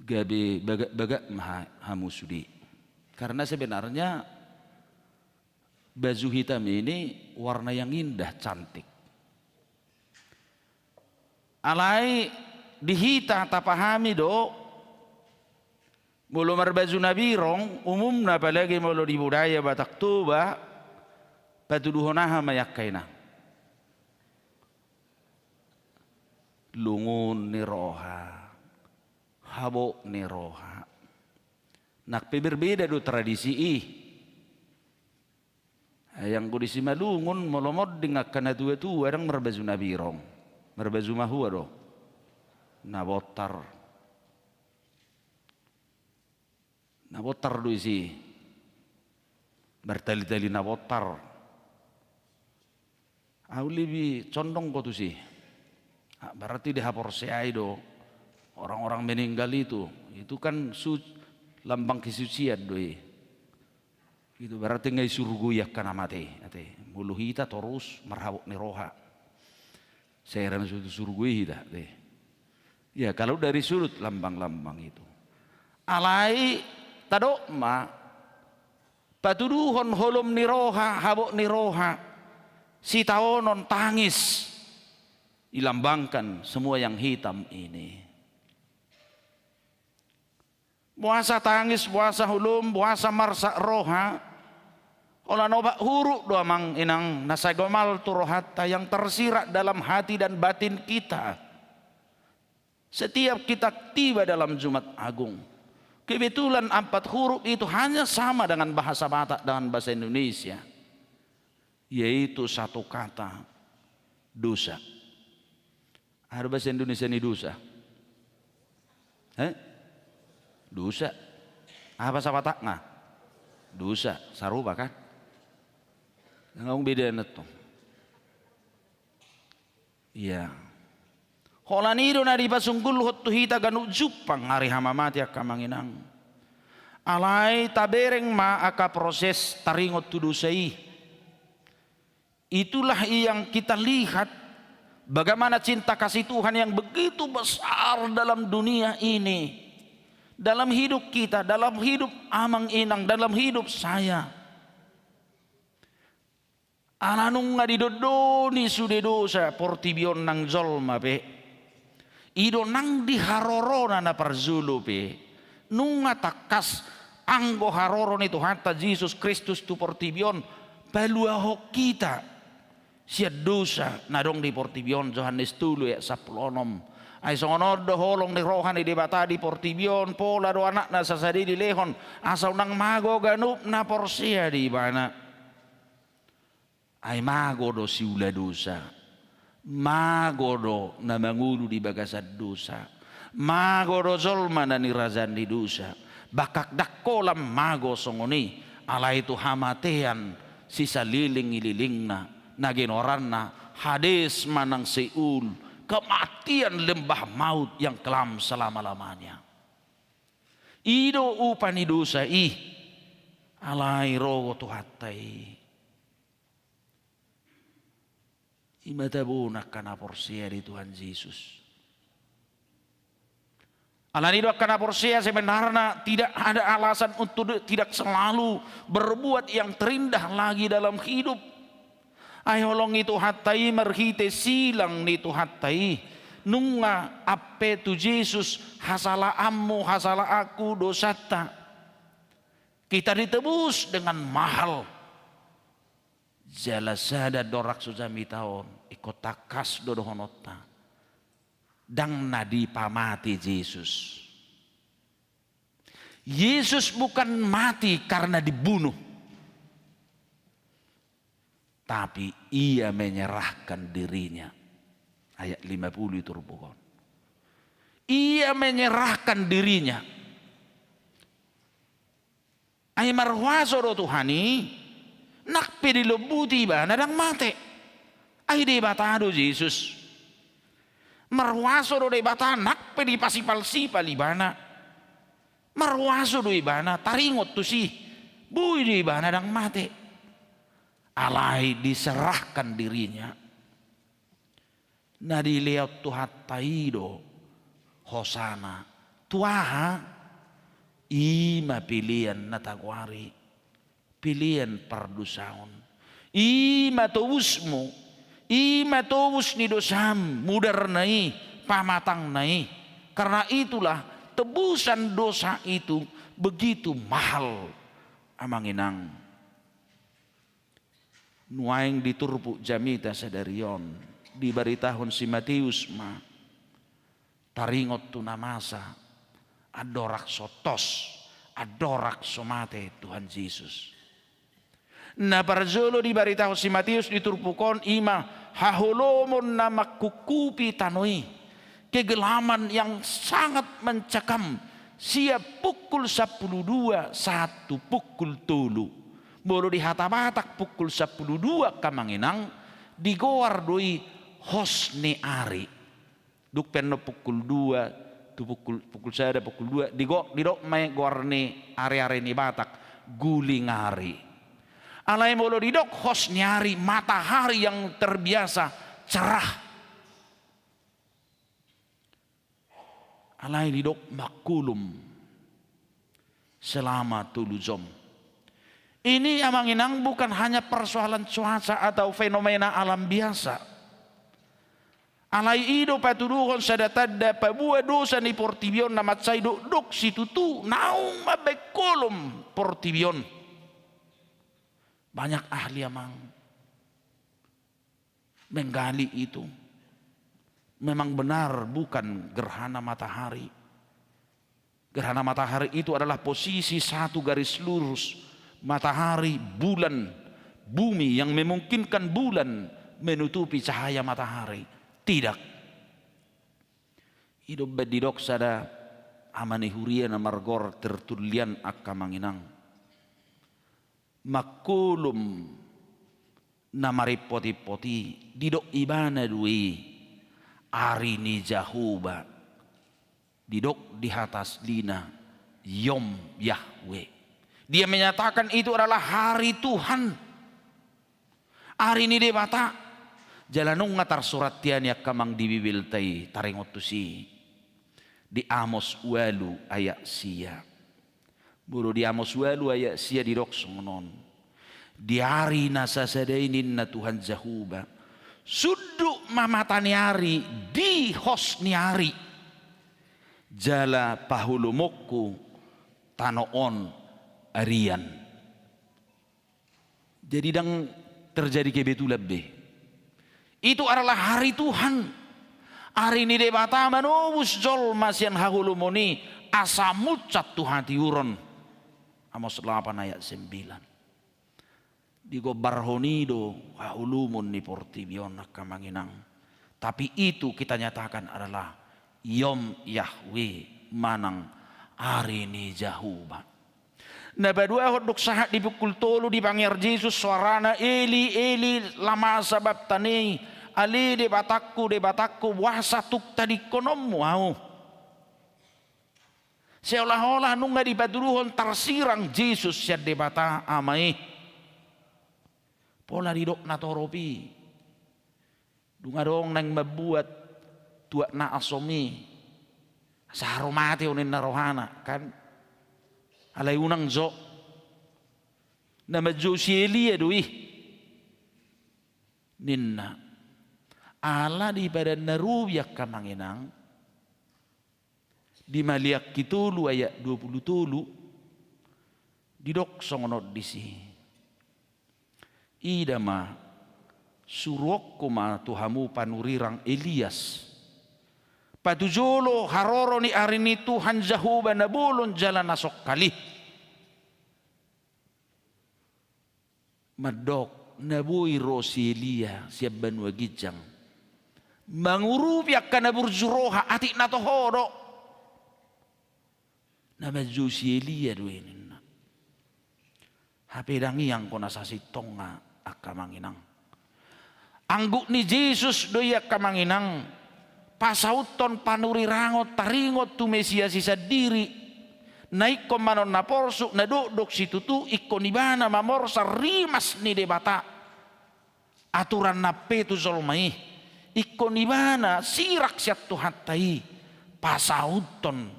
Gabe bagak-bagak ma ha-, hamu sude. Karena sebenarnya baju hitam ini warna yang indah, cantik. Alai di hita tapahami do, molo marbaju na birong, umumna apalagi molo di budaya Batak Toba, patuduhon aha ma i, angka inang? Lungun ni roha, habot ni roha. Nang pe berbeda do tradisi i. Ai anggo di Simalungun, molo monding angka na tua-tua, ndang marbaju na birong. Marbaju mahua do? Na bontar. Na bontar do isi. Martali-tali na bontar. Au lebih condong ho tusi. Ah, berarti dihaporseai do orang-orang meninggal itu. Itu kan su-, lambang kesucian do i. Itu berarti nga disurgoi angka na mate, ate. Molo hita torus marhabot ni roha, sai ra na so disurgoi hita, ate. Ya, kalau dari sudut lambang-lambang itu. Alai tadok ma, Patuduhon holom ni roha, habot ni roha, sitaonon, tangis, dilambangkan semua yang hitam ini. Boasa tangis, boasa holom, boasa marsak roha? Holan opat huruf do, amang inang, na sai gomal tu rohanta, yang tersirat dalam hati dan batin kita setiap kita tiba dalam Jumat Agung. Kebetulan empat huruf itu hanya sama dengan bahasa Batak, dengan bahasa Indonesia, yaitu satu kata, dosa. Aha do bahasa Indonesia ni dosa? Eh? Dosa. Aha bahasa Batakna? Dosa. Sarupa kan? Nunga adong bedana tong. Ia. Holan i do na dipasunggulhon tu hita ganup jumpang ari hamamate, angka amang inang. Alai tabereng ma angka proses taringot tu dosa i. Itulah yang kita lihat, bagaimana cinta kasih Tuhan yang begitu besar dalam dunia ini, dalam hidup kita, dalam hidup amang inang, dalam hidup saya. Ala nunga didondoni sude dosa portibi on nang jolma pe. I do nang di harorona na parjolo pe, nunga tangkas anggo haroro ni Tuhanta Jesus Kristus tu portibi on paluahon hita sian dosa na adong di portibi on, Johannes tolu ayat sampulu onom. Ai songon on do holong ni roha ni Debata di portibi on, pola do Anakna sasada i dilehon, asa unang mago ganup na porsea di Ibana. Ai mago do siula dosa, mago do na mangolu di bagasan dosa, mago do jolma na nirajaan ni dosa. Bahkan ndang holan mago songon i, alai tu hamatean sisaliling-ililingna, na ginoaranna Hades manang Seol, kematian lembah maut yang kelam selama-lamanya. I do upa ni dosa i, alai ro Tuhanta i. I ma tabo angka na porsea di Tuhan Jesus. Alani i do angka na porsea, sebenarna tidak ada alasan untuk tidak selalu berbuat yang terindah lagi dalam hidup. Ai holong ni Tuhanta i marhite silang ni Tuhanta i, nunga ampe tu Jesus hasalaanmu, hasalaanku, dosanta. Kita ditebus dengan mahal. Jala sada andorang so jamita on, ingkon tangkas do dohononta, ndang na dipamate Jesus. Yesus bukan mati karena dibunuh, tapi Ia menyerahkan diri-Nya. Ayat lima puluh i turpuk on. Ia menyerahkan diri-Nya. Ai marhuaso do Tuhan i, nang pe dilombuti Ibana ndang mate. Ai Debata do Jesus. Marhuaso do Debata, nang pe dipasipal-sipal Ibana. Marhuaso do Ibana, taringot tusi, boi do Ibana ndang mate. Alai diserahkan diri-Nya. Na dilehon Tuhanta i do hosana. Tu aha? I ma pelean na tagoari pelean pardosaon. I ma tobusmu, i ma tobus ni dosam, mudarna i, pamatangna i. Karena itulah tebusan dosa itu begitu mahal, amang inang. Nuaeng di turpuk jamita sadari on, dibaritahon si Mateus ma, taringot tu na masa, andorang so tos, andorang so mate Tuhan Jesus. Na parjolo dibaritahon si Mateus di turpuk on i ma haholomon na mangkungkupi tano i, kegelapan yang sangat mencekam, sian pukul sampulu dua sahat tu pukul tolu. Molo di hata Batak pukul sampulu dua, angka amang inang, digoar do i hos ni ari. Dung pe annon pukul dua, tu pukul, pukul sada, pukul dua, digo-, didok ma i goar ni ari-ari ni Batak, guling ari. Alai molo didok hos ni ari, matahari yang terbiasa cerah. Alai didok mangkulum selama tolu jom. Ini, amang inang, bukan hanya persoalan cuaca atau fenomena alam biasa. Alai i do patuduhon sada tanda paboa dosa ni portibi on na mansai dokdok situtu naung mambaen holom portibi on. Banyak ahli, amang, menggali itu. Memang benar bukan gerhana matahari. Gerhana matahari itu adalah posisi satu garis lurus matahari, bulan, bumi yang memungkinkan bulan menutupi cahaya matahari. Tidak. I do umbaen didok sada ama ni huria na margoar Tertullian, angka amang inang. Mangholom na marimpot-impot i, didok ibana do i ari ni Jahowa. Didok di hata aslina Yom Yahweh. Dia menyatakan itu adalah hari Tuhan, ari ni Debata. Jala nunga tarsurat ia, angka amang, di Bibelta i, taringot tusi, di Amos ualu ayat sia. Molo di Amos ualu ayat sia didok songon on: Di ari na sasada i, ninna Tuhan Jahowa, sundut ma mata ni ari di hos ni ari, jala paholomonku tano on arian. Jadi ndang terjadi kebetulan be. Itu adalah hari Tuhan. Ari ni Debata manobus jolma sian haholomon i asa munsat tu hatiuron. Amos lapan ayat sembilan. Digombarhon i do haholomon ni portibi on, angka amang inang. Tapi itu kita nyatakan adalah Yom Yahweh, manang ari ni Jahowa. Na paduahon, dung sahat di pukul tolu dipangiar Jesus soarana: Eli, Eli, lama sabakhtani? Ale Debatangku, Debatangku, boasa tung tadingkononmu ahu? Seolah-olah nunga dipatuduhon tarsirang Jesus sian Debata Ama i. Pola didok na torop i, dung adong naeng mambuat tuak na asom i, asa haru mate, ninna rohana, kan? Alai unang jo. Na manjou si Elia do i, ninna. Ala di Padan na Robi, angka amang inang, di Maleaki tolu ayat dua pulu tolu, didok songon on disi: Ida ma, suruonku ma tu hamu panurirang Elias, patujolo haroro ni ari ni Tuhan Jahowa na bolon jala na songkal i. Mandok na boi ro si Elia sian banua ginjang, mangurupi angka na burju roha, atik na toho do. Na manjou si Elia do i, ninna. Hape ndang i anggo na sasintongna, angka amang inang. Anggup ni Jesus do i, angka amang inang, pasauthon panurirangon taringot tu Mesias i sandiri, na ingkon manon na porsuk, na dokdok situtu, ingkon ibana mamorsan rimas ni Debata. Aturan na pe tu jolma i, ingkon ibana sirang sian Tuhanta i pasauthon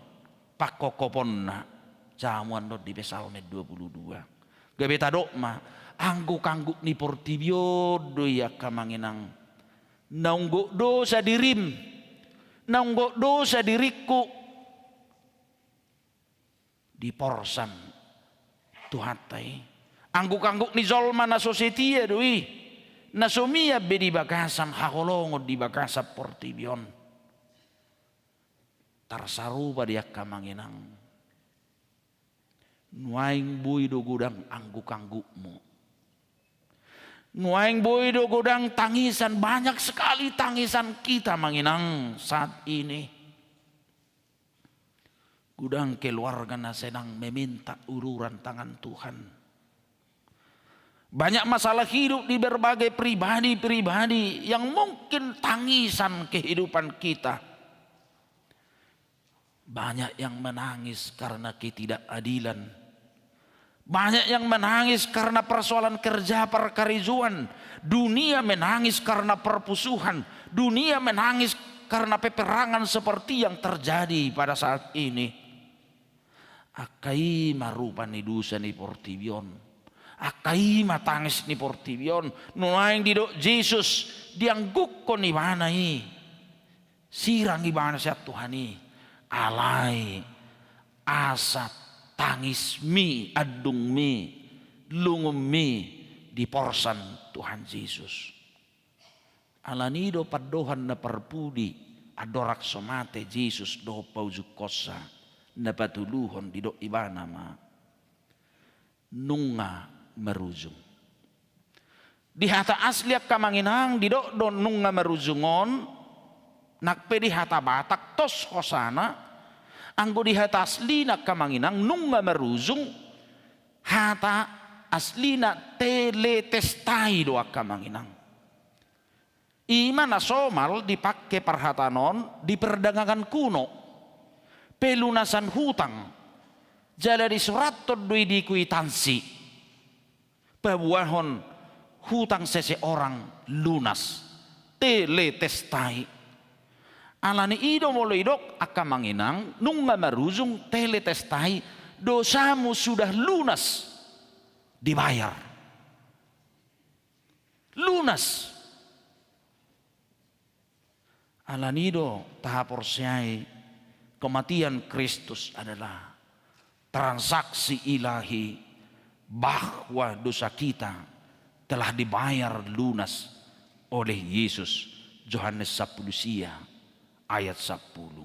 pangkophoponna. Jamuan do di Psalmen dua pulu dua. Gabe tadok ma, angguk-angguk ni portibi on do i, angka amang inang, naung gok dosa dirim, naung gok dosa diringku, diporsan Tuhanta i. Angguk-angguk ni jolma na so setia do i, na so mian be di bagasan haholongon di bagasan portibi on. Tarsarupa di angka amang inang. Nuaeng boi do godang angguk-anggukmu. Nuaeng boi do godang tangisan, banyak sekali tangisan kita, amang inang, saat ini. Godang keluarga na sedang meminta uluran tangan Tuhan. Banyak masalah hidup di berbagai pribadi-pribadi yang mungkin tangisan kehidupan kita. Banyak yang menangis karena ketidakadilan. Banyak yang menangis karena persoalan kerja perkarejoan. Dunia menangis karena permusuhan. Dunia menangis karena peperangan seperti yang terjadi pada saat ini. Angka i ma rupa ni dosa ni portibi on. Angka i ma tangis ni portibi on. Nuaeng didok Jesus, dianggukkon ibana i. Sirang ibana sian Tuhan i. Alai asa tangismi, andungmi, lungunmi diporsan Tuhan Jesus. Alani i do pandohan na parpudi, andorang so mate Jesus dohot paujunghonsa, na patoluhon didok ibana ma, nunga marujung. Di hata asli angka amang inang didok do nunga marujung on, nang pe di hata Batak tos hosana, anggo di hata aslina angka amang inang nunga marujung, hata aslina teletestai do angka amang inang. I ma na somal dipangke parhataan on di perdagangan kuno. Pelunasan hutang. Jala disurathon do i di kuitansi. Paboahon hutang seseorang lunas. Teletestai. Alani i do molo didok angka amang inang nunga marujung, teletestai, dosamu sudah lunas dibayar. Lunas. Alani i do tahaporseai kematian Kristus adalah transaksi ilahi bahwa dosa kita telah dibayar lunas oleh Yesus. Johannes sampulu sia ayat sampulu.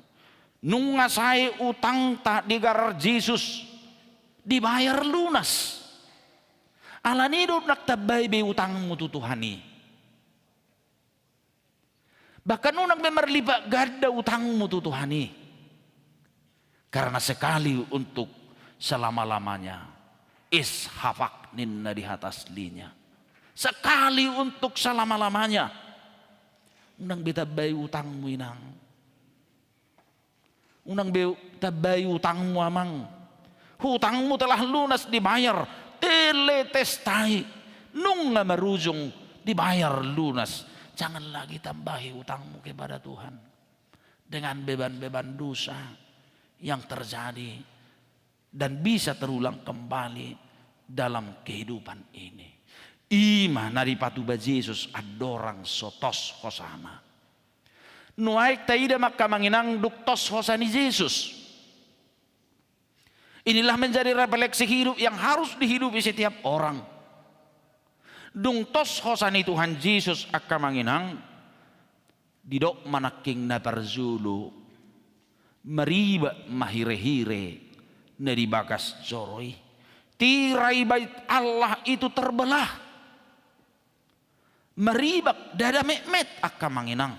Nunga sae utangta digarar Jesus, dibayar lunas. Alani i do unang tambai be utangmu tu Tuhan i. Bahkan unang be marlipat ganda utangmu tu Tuhan i. Karena sekali untuk selama-lamanya. Ishafaq ninna di hata aslinya. Sekali untuk selama-lamanya. Unang be tambai utangmu inang. Unang be tambai utangmu amang. Hutangmu telah lunas dibayar. Teletestai. Nunga marujung dibayar lunas. Jangan lagi tambahi utangmu kepada Tuhan. Dengan beban-beban dosa yang terjadi dan bisa terulang kembali dalam kehidupan ini. I ma na dipatupa Jesus andorang so tos hosana. Nuaeng taida ma angka amang inang dung tos hosa ni Jesus. Inilah menjadi refleksi hidup yang harus dihidupi setiap orang. Dung tos hosa ni Tuhan Jesus angka amang inang, didok ma nangkin na parjolo, maribak ma hirehire na di bagas joro i. Tirai Bait Allah itu terbelah. Maribak, ndada metmet angka amang inang.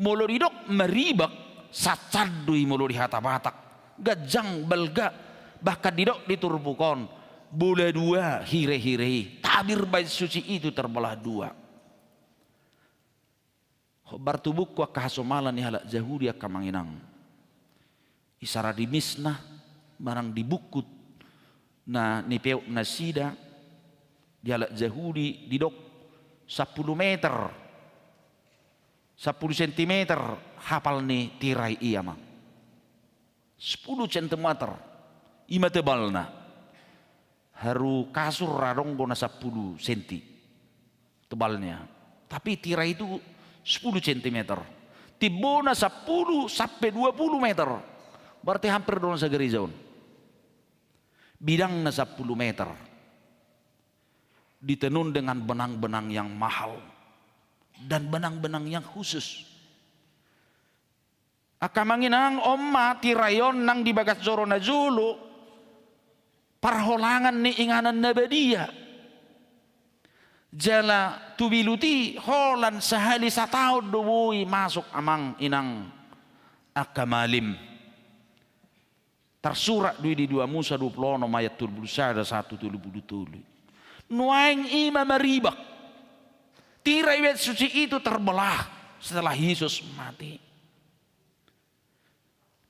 Molo didok maribak, sansan do i molo di hata Batak. Ganjang, balga, bahkan didok di turpuk on, bola dua hirehire i. Tabir Bait Suci itu terbelah dua. Hombar tubuhon angka hasomalan ni halak Jahudi angka amang inang. Isara di Mishnah, manang di buku na nipeop nasida, di halak Jahudi didok sampulu meter, sampulu sentimeter hapal ni tirai i amang. Sampulu sentimeter, i ma tebalna. Haru kasur adong do na sampulu senti tebalnya. Tapi tirai itu sepuluh sentimeter. Timbona sampulu sampe dua pulu meter. Berarti hampir do na sagareja on. Bidangna sampulu meter. Ditenun dengan benang-benang yang mahal dan benang-benang yang khusus. Angka amang inang, on ma tirai on nang di bagas joro na jolo, parholangan ni inganan na badia. Jala tu bilut i holan sahali sataon do boi masuk amang inang angka malim. Tarsurat do i di dua Musa dua pulu onom ayat tolu pulu sada sahat tu tolu pulu tolu. Nuaeng i ma maribak. Tirai Bait Suci itu terbelah setelah Yesus mati.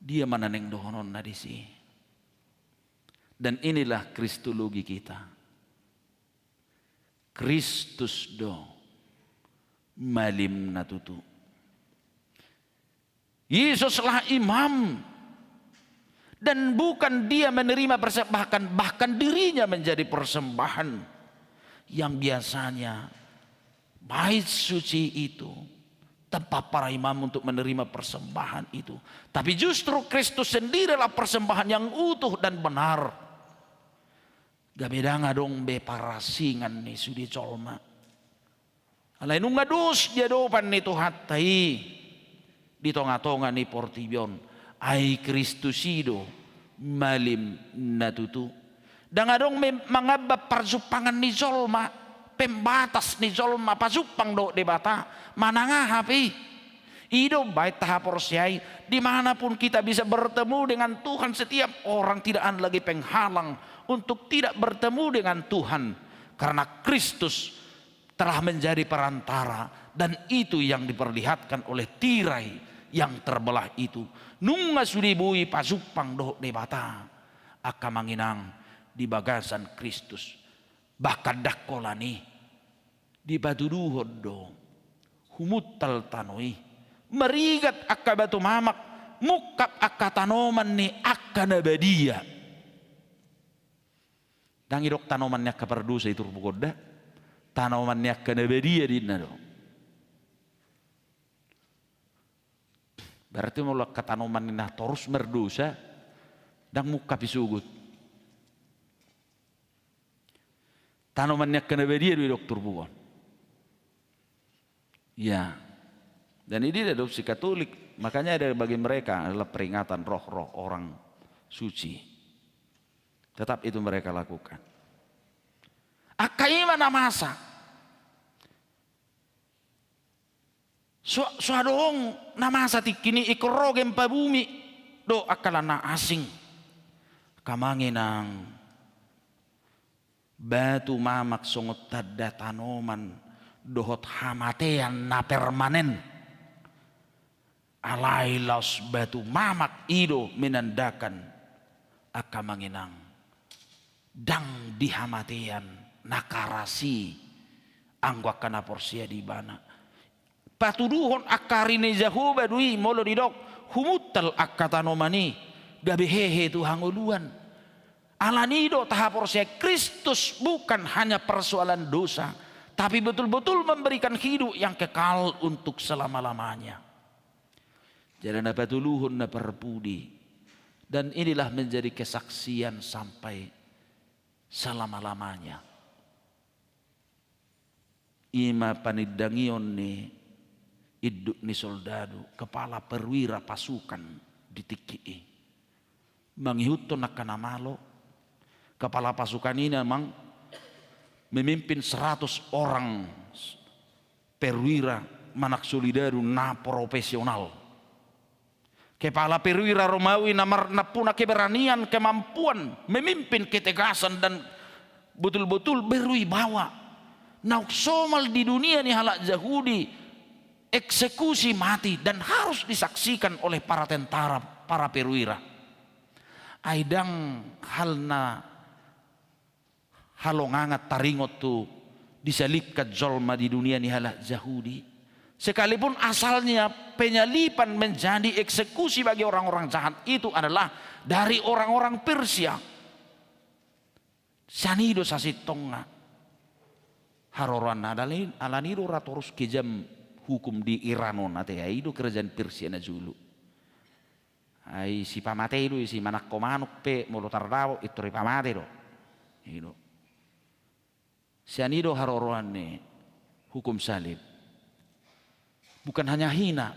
Dia ma na naeng dohononna disi. Dan inilah Kristologi kita. Kristus do malim na tutu. Yesuslah imam. Dan bukan dia menerima persembahan, bahkan dirinya menjadi persembahan. yang biasanya bait suci itu, tempat para imam untuk menerima persembahan itu. Tapi justru Kristus sendirilah persembahan yang utuh dan benar. Gabe ndang adong be parasingan ni sude jolma. Alai nunga dos di adopan ni Tuhanta i di tongatonga ni portibi on. Ai Kristus i do malim na tutu. Ndang adong me-, mangamban parjumpangan ni jolma, pembatas ni jolma, pajumpang dohot Debata, manang aha pe i. I do umbahen tahaporseai, di mana pun kita bisa bertemu dengan Tuhan, setiap orang tidak ada lagi penghalang untuk tidak bertemu dengan Tuhan. Karena Kristus telah menjadi perantara, dan itu yang diperlihatkan oleh tirai yang terbelah itu. Nunga sude boi pajumpang dohot Debata angka amang inang di bagasan Kristus. Bahkan ndang holan i, dipatuduhon do humuntal tano i, marigat angka batu mamak, mungkap angka tanoman ni angka na badia. Ndang didok tanoman ni angka pardosa i turpuk on da. Tanoman ni angka na badia ninna do. Berarti molo angka tanoman ni na torus mardosa, ndang mungkap i sogot. Tanoman ni angka na badia do didok turpuk on. Ya. Dan ini diadopsi Katolik. Makanya ada bagi mereka adalah peringatan roh-roh orang suci. Tetap itu mereka lakukan. Angka i ma na masa. So, so adong na masa tingki ni ingkon ro gempa bumi dohot angka na asing. Angka amang inang, batu mamak songon tanda tanoman dohot hamatean na permanen. Alai laos batu mamak i do menandakan, angka amang inang, ndang di hamatean na karas i anggo angka na porsea di ibana. Patuduhon angka ari ni Jahowa do i molo didok humuntal angka tanoman i gabe hehe tu hangoluan. Alani i do tahaporseai Kristus bukan hanya persoalan dosa, tapi betul-betul memberikan hidup yang kekal untuk selama-lamanya. Jala na patoluhon na parpudi, dan inilah menjadi kesaksian sampai selama-lamanya. I ma panindangion ni induk ni soldadu, kepala perwira pasukan di tingki i. Mangihuthon angka na malo, kepala pasukan i memang memimpin seratus orang perwira manang soldadu na profesional. Kepala perwira Romawi na mar-, na punya keberanian, kemampuan, memimpin, ketegasan, dan betul-betul berwibawa. Naung somal di dunia ni halak Jahudi, eksekusi mati dan harus disaksikan oleh para tentara, para perwira. Ai ndang hal na halongangan taringot tu disalibkan jolma di dunia ni halak Jahudi. Sekalipun asalnya penyaliban menjadi eksekusi bagi orang-orang jahat itu adalah dari orang-orang Persia. Sian i do sasintongna haroroanna, alani, alani do ra torus kejam hukum di Iran on, ate, ai i do kerajaan Persia na jolo. Ai sipamatei do isi, manangko manuk pe molo tardapot pintor ipamate do. I do. Sian i do haroroan ni hukum salib. Bukan hanya hina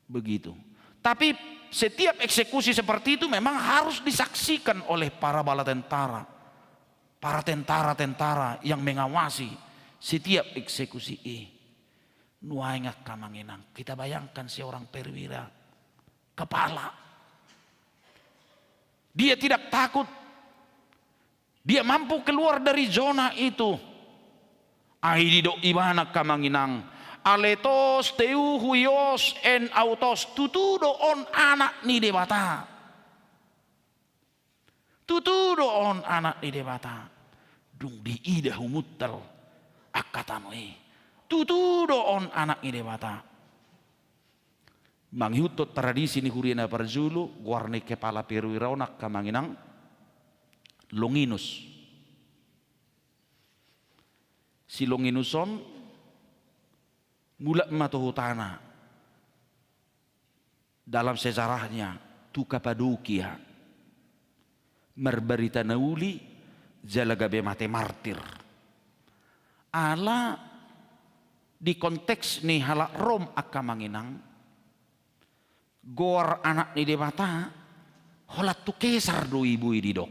begitu. Tapi setiap eksekusi seperti itu memang harus disaksikan oleh para bala tentara. Para tentara-tentara yang mengawasi setiap eksekusi i. Nuaeng angka amang inang, kita bayangkan seorang perwira kepala. Dia tidak takut. Dia mampu keluar dari zona itu. Ai didok ibana angka amang inang, aletos teuhu ios en autos, tutu do on anak ni Debata. Tutu do on anak ni Debata. Dung diida humuntal angka tano i, tutu do on anak ni Debata. Mangihuthon tradisi ni huria na parjolo, goar ni kepala perwira on angka amang inang Longinus. Si Longinus on mulak ma tu hutana, dalam sejarahnya tu Kapadokia, marbarita na uli jala gabe mate martir. Ala di konteks ni halak Rom angka amang inang, goar Anak ni Debata holan tu Kesar do i boi didok.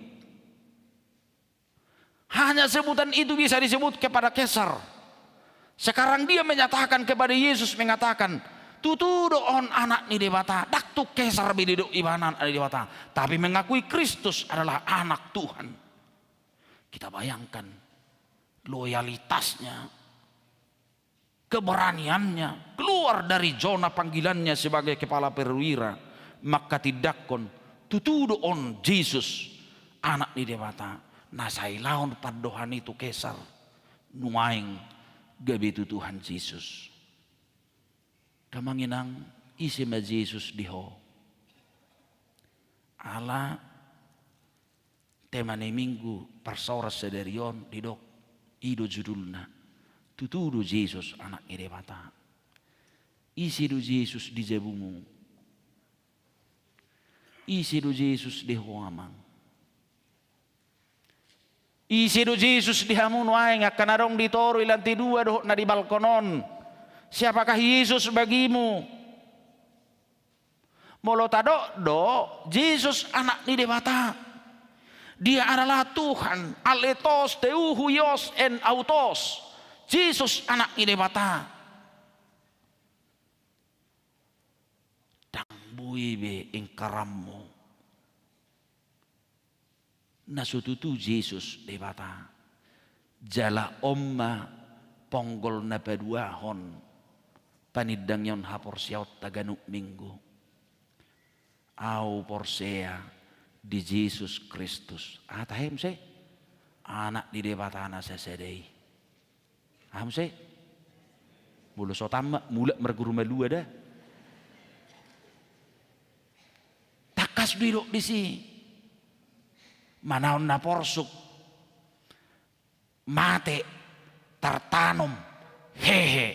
Hanya sebutan itu bisa disebut kepada Kesar. Sekarang dia menyatakan kepada Yesus, mengatakan, "Tutu do on Anak ni Debata." Ndang tu Kesar be didok ibana Anak ni Debata, tapi mengakui Kristus adalah Anak Tuhan. Kita bayangkan loyalitasnya, keberaniannya, keluar dari zona panggilannya sebagai kepala perwira, mangkatindangkon, "Tutu do on Jesus, Anak ni Debata." Na sai laon pandohan i tu Kesar, nuaeng gabe tu Tuhan Jesus. Angka amang inang, ise ma Jesus di ho? Ala tema ni Minggu parsaoran sadari on didok, i do judulna, "Tutu do Jesus Anak ni Debata." Ise do Jesus di jabumu? Ise do Jesus di ho amang? Ise do Jesus di hamu nuaeng angka na adong di toru, i lantai dua dohot na di balkon on? Siapakah Yesus bagimu? Molo tadok do Jesus Anak ni Debata, Dia adalah Tuhan, aletos, theou, huios, en autos. Jesus Anak ni Debata. Ndang boi be ingkaranmu na so tutu Jesus Debata. Jala on ma ponggol na paduahon panindangion haporseaonta ganup Minggu. Ahu porsea di Jesus Kristus. Aha tahe muse? Anak ni Debata na sasada i. Aha muse? Molo so tamat, mulak marguru malua da. Tangkas do didok disi. Manaon na porsuk, mate, tartanom, hehe,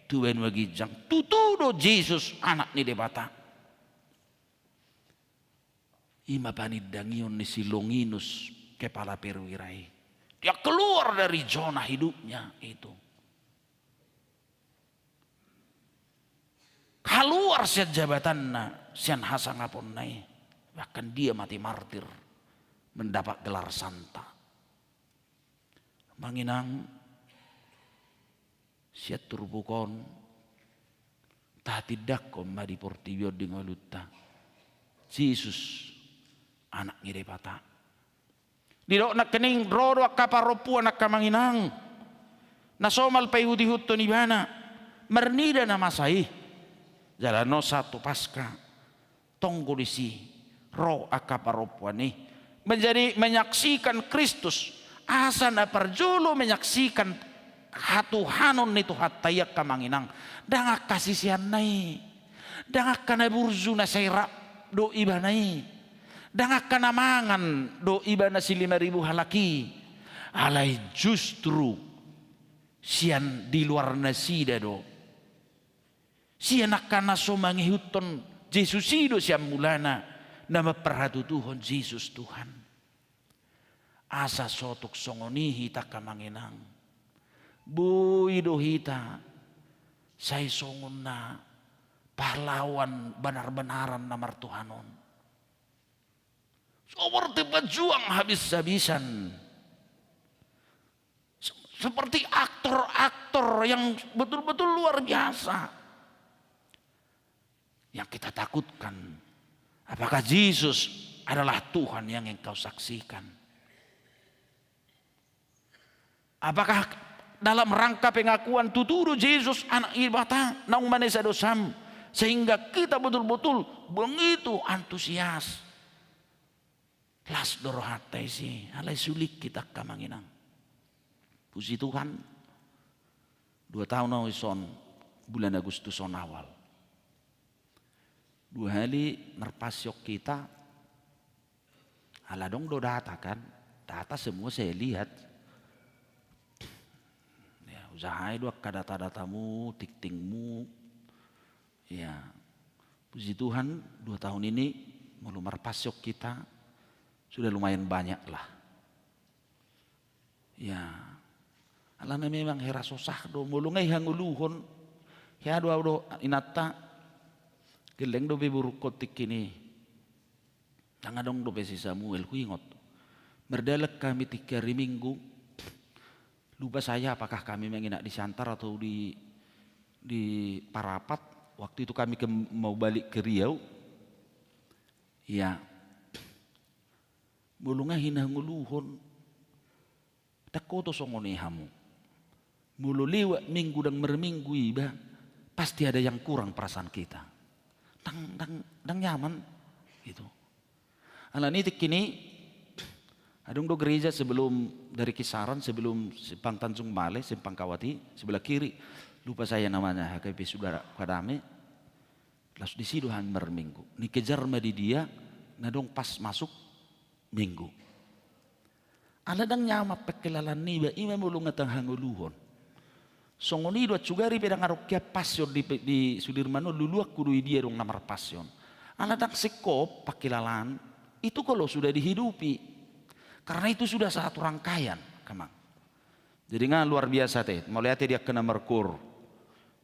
tu banua ginjang. Tutu do Jesus Anak ni Debata. I ma panindangion ni si Longinus, kepala perwira i. Dia keluar dari zona hidupnya itu. Kaluar sian jabatanna, sian hasangaponna i. Bahkan dia mati martir, mendapat gelar santa. Amang inang, sian turpuk on, tahatindangkon ma di portibi on di ngolunta, Jesus, Anak ni Debata. Didok nangkining ro do angka parompuan angka amang inang, na somal paihut-ihuthon ibana, marnida na masa i. Jala na sahat tu Paska, tonggo disi ro angka parompuan i menjadi menyaksikan Kristus, asa na parjolo menyaksikan hatuhanon ni Tuhanta i angka amang inang. Ndang angka siseanna i, ndang angka na burju na sai rap do ibana i, ndang angka na mangan do ibana si lima ribu halak i, alai justru sian di luar nasida do, sian angka na so mangihuthon Jesus i do sian mulana na mamparhatutuhon Jesus Tuhan. Asa so tung songon i hita angka amang inang, boi do hita sai songon na pahlawan banar-banaran na martuhan on. Seperti pejuang habis-habisan. Se-, seperti aktor-aktor yang betul-betul luar biasa yang kita takutkan. Apakah Jesus adalah Tuhan yang engkau saksikan? Apakah dalam rangka pengakuan tutu do Jesus Anak Debata naung manesa dosam, sehingga kita betul-betul begitu antusias? Las do rohanta isi, alai sulik hita angka amang inang. Puji Tuhan, dua taon ahu dison, bulan Agustus on awal. Dua hali marpasiok hita, ala adong do data kan, data semua saya lihat. Jahai do angka data-datamu, tingtingmu. Ya, puji Tuhan, dua tahun ini molo marpassion hita sudah lumayan banyak lah. Ya, alana memang hera so sah do, molo nga i hangoluhon. Hea do au do inanta, gelleng dope borungkon tingki i. Ndang adong dope si Samuel, huingot. Mardalan hami tingki ari Minggu. Lupa saya apakah kami menginap di Siantar atau di, di Parapat. Waktu itu kami ke, mau balik ke Riau. Ya. Molo nga i hangoluhon. Ndang hoto songon i hamu. Molo lewat Minggu ndang marminggu iba, pasti ada yang kurang perasaan kita. Ndang, ndang, ndang nyaman. Gitu. Alani tingki i, adong do gereja sebelum, dari Kisaran, sebelum Simpang Tanjung Balai, Simpang Kawati, sebelah kiri. Lupa saya namanya, H K P Saudara Kadame. Laos disi do hami marminggu. Nikejar ma di dia, na adong pas masuk Minggu. Ala ndang nyaman pangkilalaan niba, ima molo nga hangoluhon. Songon i do, sugari pe ndang adong hea passion di, di Sudirman on, luluanku do i dia adong na marpassion. Ala ndang singkop pangkilalaan, itu kalau sudah dihidupi. Karena itu sudah satu rangkaian, amang. Jadi nga luar biasa te, mauliate di angka na markoor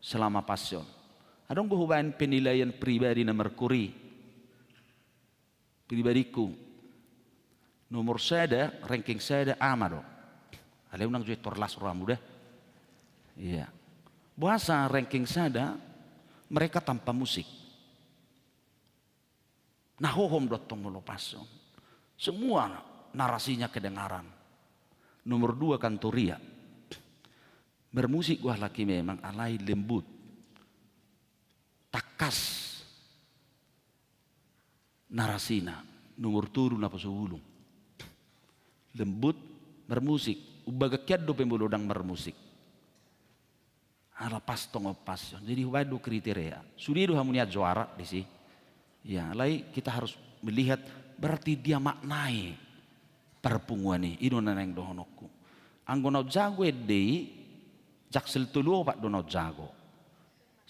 selama passion. Adong do hubaen penilaian pribadi na markoor i. Pribadiku. Nomor sada, ranking sada, ama do. Alai unang jo i tor las rohamu da. Iya. Boasa ranking sada, mereka tanpa musik. Na hohom do antong molo passion. Semua narasinya kedengaran. Nomor dua, Kantoria. Bermusik do halak i memang, alai lembut. Tangkas. Narasina, nomor tolu, Naposobulung. Lembut, marmusik. Umbahen hian dope molo ndang marmusik. Ala pas tong on passion. Jadi hubaen do kriteria. Sude do hamu nian juara disi. Ya, alai kita harus melihat berarti dia maknai parpunguan i. I do na naeng dohononku. Anggo na jago ende i, Jaksel tolu opat do na jago.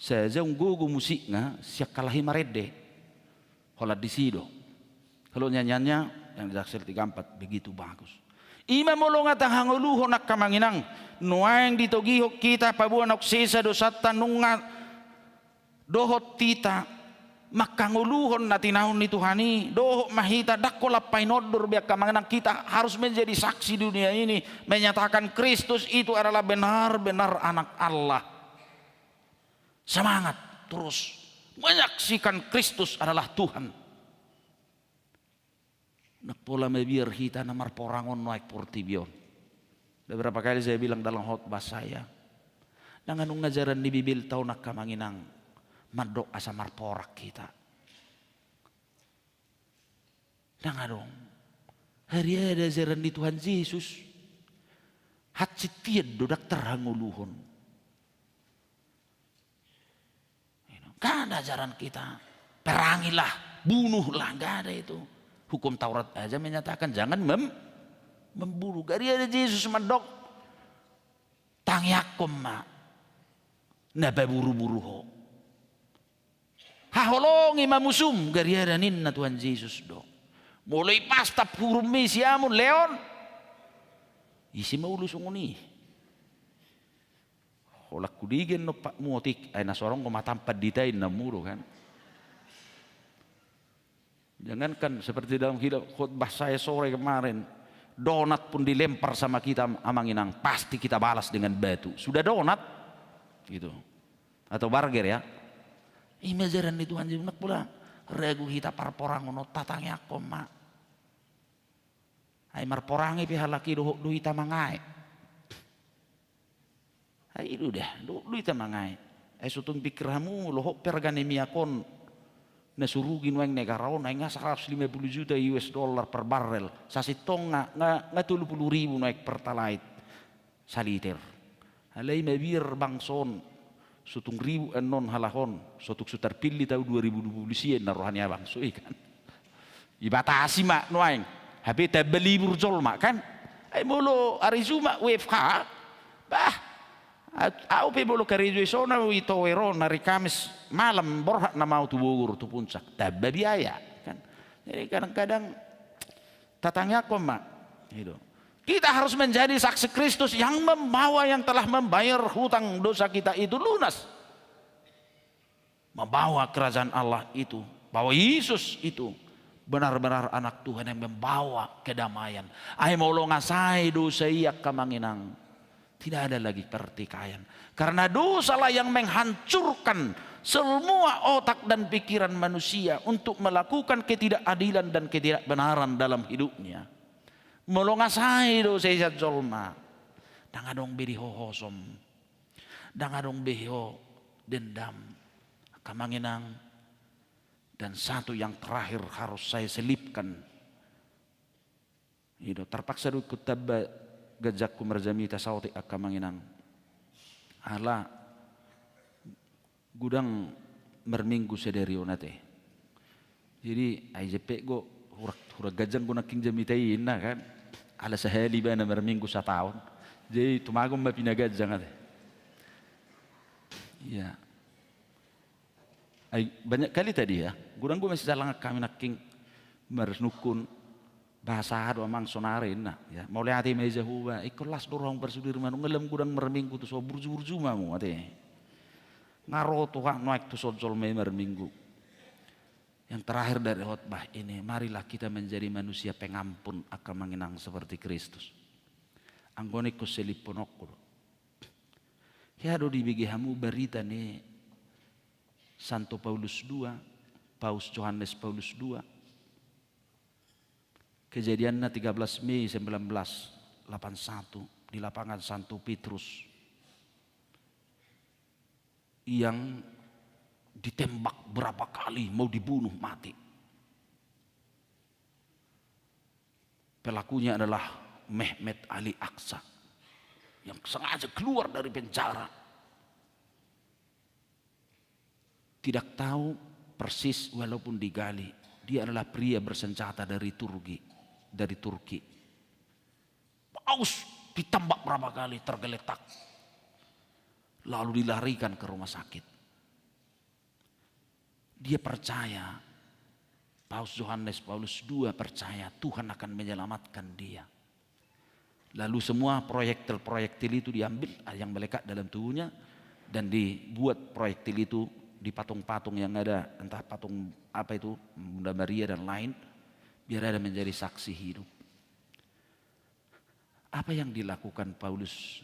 Sajaung gogo musikna, sian halahi marende. Holan disi do. Kalau nyanyiannya yang di Jaksel tiga empat begitu bagus. Ima molo nga hangoluhon angka amang inang, nuaeng ditogihon hita paboa naung sesa dosanta nunga dohot hita manghangoluhon na tinaon ni Tuhan i, dohot ma hita ndang holan painondor be angka amang inang, hita harus menjadi saksi dunia ini, menyatakan Kristus itu adalah benar-benar Anak Allah. Semangat terus menyaksikan Kristus adalah Tuhan. Ndang pola mabiar hita na marporang on nuaeng portibi on. Beberapa kali saya bilang dalam khotbah saya, ndang adong ajaran ni Bibelta on angka amang inang mandok asa marporang hita. Ndang adong. Hariada ajaran ni Tuhan Jesus. Hansit hian do ndang tarhangoluhon. Nggak ada ajaran kita, perangilah, bunuhlah, nggak ada itu. Hukum Taurat aja menyatakan jangan mem-, membunuh. Gariada Jesus mandok, tangiangkon ma na paburu-buru ho. Haholongi ma musum, gariada ninna Tuhan Jesus do. Molo ipastap hurummi siamun leon, ise ma olo songon i. Holan hudege annon patmu otik, ai na so adong ma tampan ditain na muro kan. Jangankan seperti dalam khotbah saya sore kemarin, donat pun dilempar sama kita amang inang, pasti kita balas dengan batu. Sudah donat, gitu. Atau burger ya. Ima ajaran ni Tuhan Jesus, ndang pola ragu hita parporangononta, tangiangkon ma. Ai marporang i pe halak i dohot do hita mangae. Ai i do da, dohot do hita mangae. Ai so tung pikir hamu, molo hot pe arga ni miak on na so rugi nuaeng negara on, ai nga saratus lima puluh juta U S dollar per barrel. Sasintongna nga, nga tolu puluh ribu nuaeng pertalite saliter. Alai mabiar bangso on, so tung ribut annon halak on, so tung so tarpillit au dua ribu dua puluh sia, na roha ni abang so i kan. Ibatasi ma nuaeng, hape tamba libur jolma kan. Ai molo ari Jumat W F H, bah, Au pe molo karejo i so na ito ero na ari Kamis malam borhat nama au tu Bogor tu puncak, tamba biaya, kan. Jadi kadang-kadang tatangiangkon ma. Gitu. Kita harus menjadi saksi Kristus yang membawa, yang telah membayar hutang dosa kita itu lunas. Membawa kerajaan Allah itu, bahwa Yesus itu benar-benar Anak Tuhan yang membawa kedamaian. Ai molo nga sae dosa i, angka amang inang, tidak ada lagi pertikaian. Karena dosalah yang menghancurkan semua otak dan pikiran manusia untuk melakukan ketidakadilan dan ketidakbenaran dalam hidupnya. Molo nga sae dosa i sian jolma, ndang adong be di ho hosom, ndang adong be di ho dendam, angka amang inang. Dan satu yang terakhir harus saya selipkan. I do, terpaksa do ingkon tamba ganjangku marjamita saotik, angka amang inang. Ala godang marminggu sadari on ate. Jadi ai jempek do, hurang, hurang ganjang do nangkin jamita i, inna, kan. Ala sahali ibana marminggu sataon. Jadi tumagon ma pinaganjang ate. Iya. Ai banyak kali tadi ya, godang do masijalangan hami nangkin marnungkun, bahasa aha do amang sonari, inna, ya. Mauliate ma i Jahowa, ingkon las do roham parsudirman, nunga lam godang marminggu tu son, burju-burju ma hamu ate. Nga ro tu hami nuaeng tu son jolma i marminggu. Yang terakhir dari khotbah ini, marilah kita menjadi manusia pengampun, angka amang inang, seperti Kristus. Anggo na ingkon seliphononku do. Hea do dibege hamu barita ni Santo Paulus dua, Paus Johannes Paulus dua. Kejadiannya tiga belas Mei sembilan belas delapan satu di lapangan Santo Petrus yang ditembak berapa kali mau dibunuh mati. Pelakunya adalah Mehmet Ali Aksa yang sengaja keluar dari penjara. Tidak tahu persis, walaupun digali, dia adalah pria bersenjata dari Turki, dari Turki. Paus ditembak berapa kali, tergeletak. Lalu dilarikan ke rumah sakit. Dia percaya, Paus Johannes Paulus dua percaya Tuhan akan menyelamatkan dia. Lalu semua proyektil-proyektil itu diambil, ada yang melekat dalam tubuhnya, dan dibuat proyektil itu di patung-patung yang ada, entah patung apa itu, Bunda Maria dan lain, biar ada menjadi saksi hidup. Apa yang dilakukan Paulus,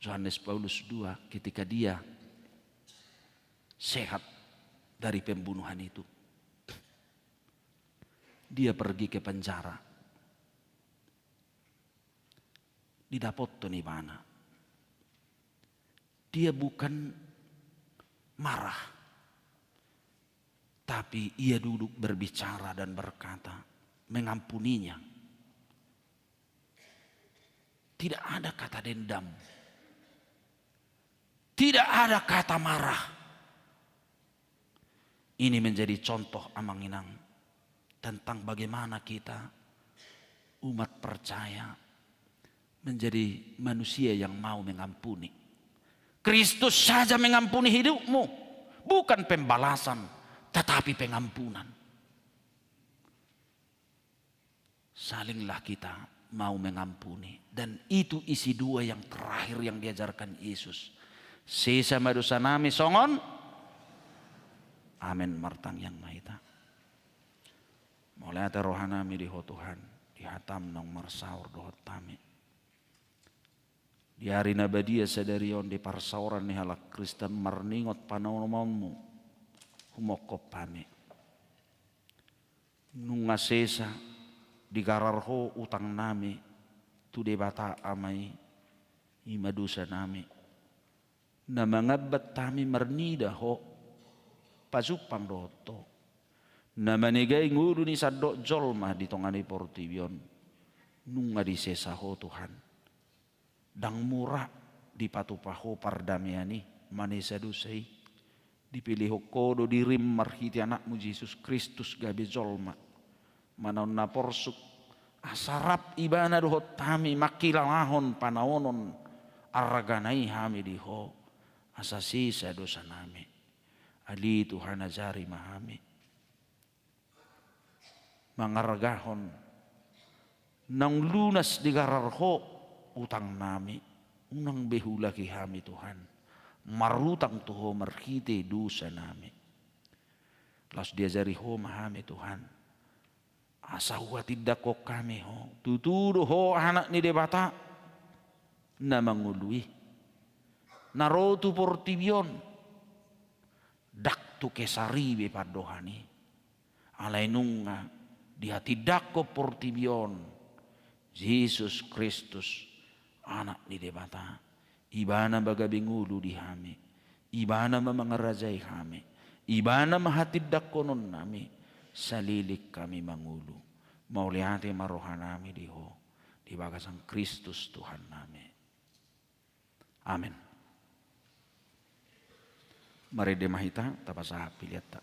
Johannes Paulus dua, ketika dia sehat dari pembunuhan itu? Dia pergi ke penjara. Didapothon ibana. Dia bukan marah, tapi ia duduk berbicara dan berkata, mengampuninya. Tidak ada kata dendam. Tidak ada kata marah. Ini menjadi contoh, amang inang, tentang bagaimana kita, umat percaya, menjadi manusia yang mau mengampuni. Kristus saja mengampuni hidupmu, bukan pembalasan, tetapi pengampunan. Salinglah kita mau mengampuni. Dan itu isi dua yang terakhir yang diajarkan Yesus. Sesa ma dosanami songon. Amen. Martangiang ma hita. Mauliate rohanami di Ho Tuhan, di hataM naung marsaor dohot hami. Di ari na badia sadari on, di parsaoran ni halak Kristen, marningot panaonaonMu humongkop hami. Nunga sesa digarar Ho utangnami tu Debata Ama i, i ma dosanami. Na mangambat hami marnida Ho, pajumpang dohot Ho. Na manegai ngolu ni sandok jolma di tonga ni portibi on, nunga disesa Ho Tuhan. Ndang mura dipatupa Ho pardamean i, manesa dosa i. Dipilihon Ho do diriM marhite AnakMu Jesus Kristus gabe jolma, manaon na porsuk, asa rap Ibana dohot hami mangkilalahon panaonon argana i hami di Ho, asa sesa dosanami. Ale Tuhan, ajari ma hami mangargahon naung lunas digarar Ho utangnami, unang be huulahi hami Tuhan marutang tu Ho marhite dosanami. Laos diajari Ho ma hami Tuhan, asa huhatindangkon hami Ho, tutu do Ho Anak ni Debata na mangolu i, na ro tu portibi on, ndang tu Kesar i be pandohan i, alai nunga dihatindangkon portibi on Jesus Kristus, Anak ni Debata. Ibana ma gabe ngolu di hami, Ibana ma mangarajai hami, Ibana ma hatindangkononnami saleleng hami mangolu. Mauliate ma rohanami di Ho di bagasan Kristus Tuhannami. Amen. Marende ma hita, tapasahat peleanta.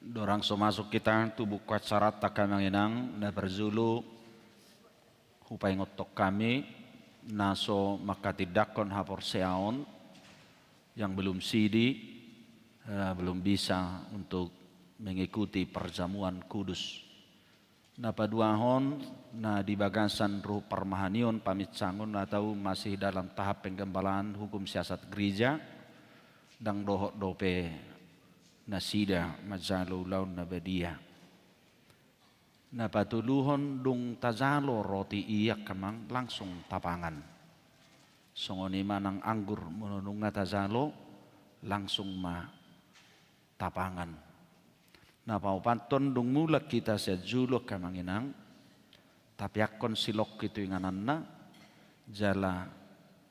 Dorang so masuk hita tu buku acaranta, angka amang inang, na parjolo hupaingothon hami na so manghatindanghon haporseaon, yang belum sidi, eh, belum bisa untuk mengikuti perjamuan kudus. Na paduahon, na di bagasan ruhut parmahanion, paminsangon atau masih dalam tahap penggembalaan hukum siasat gereja, ndang dohot dope nasida manjalo ulaon na badia. Na patoluhon, dung tajalo roti i, angka amang, langsung tapangan. Songon i ma nang anggur, molo nunga tajalo, langsung ma tapangan. Na paopathon, dung mulak hita sian julu, angka amang inang, tapeakhon silongki tu ingananna, jala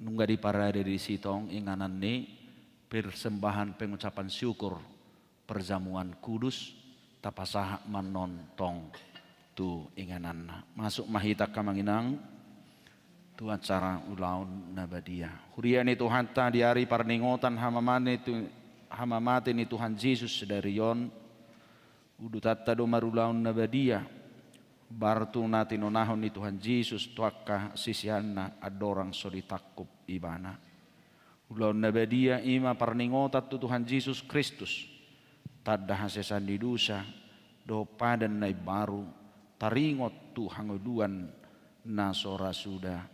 nunga diparade disi tong inganan ni persembahan pengucapan syukur, perjamuan kudus, tapasahat ma annon tong tu ingananna. Masuk ma hita, angka amang inang, tu acara ulaon na badia. Huria ni Tuhanta, di ari parningotan hamamate ni Tu-, hamamate ni Tuhan Jesus sadari on, udutanta do marulaon na badia, baru tu na tinonahon ni Tuhan Jesus tu angka siseanna andorang so ditangkup Ibana. Ulaon na badia i ma parningotan tu Tuhan Jesus Kristus, tanda hasesaan ni dosa, dohot padan na imbaru, taringot tu hangoluan na so ra suda.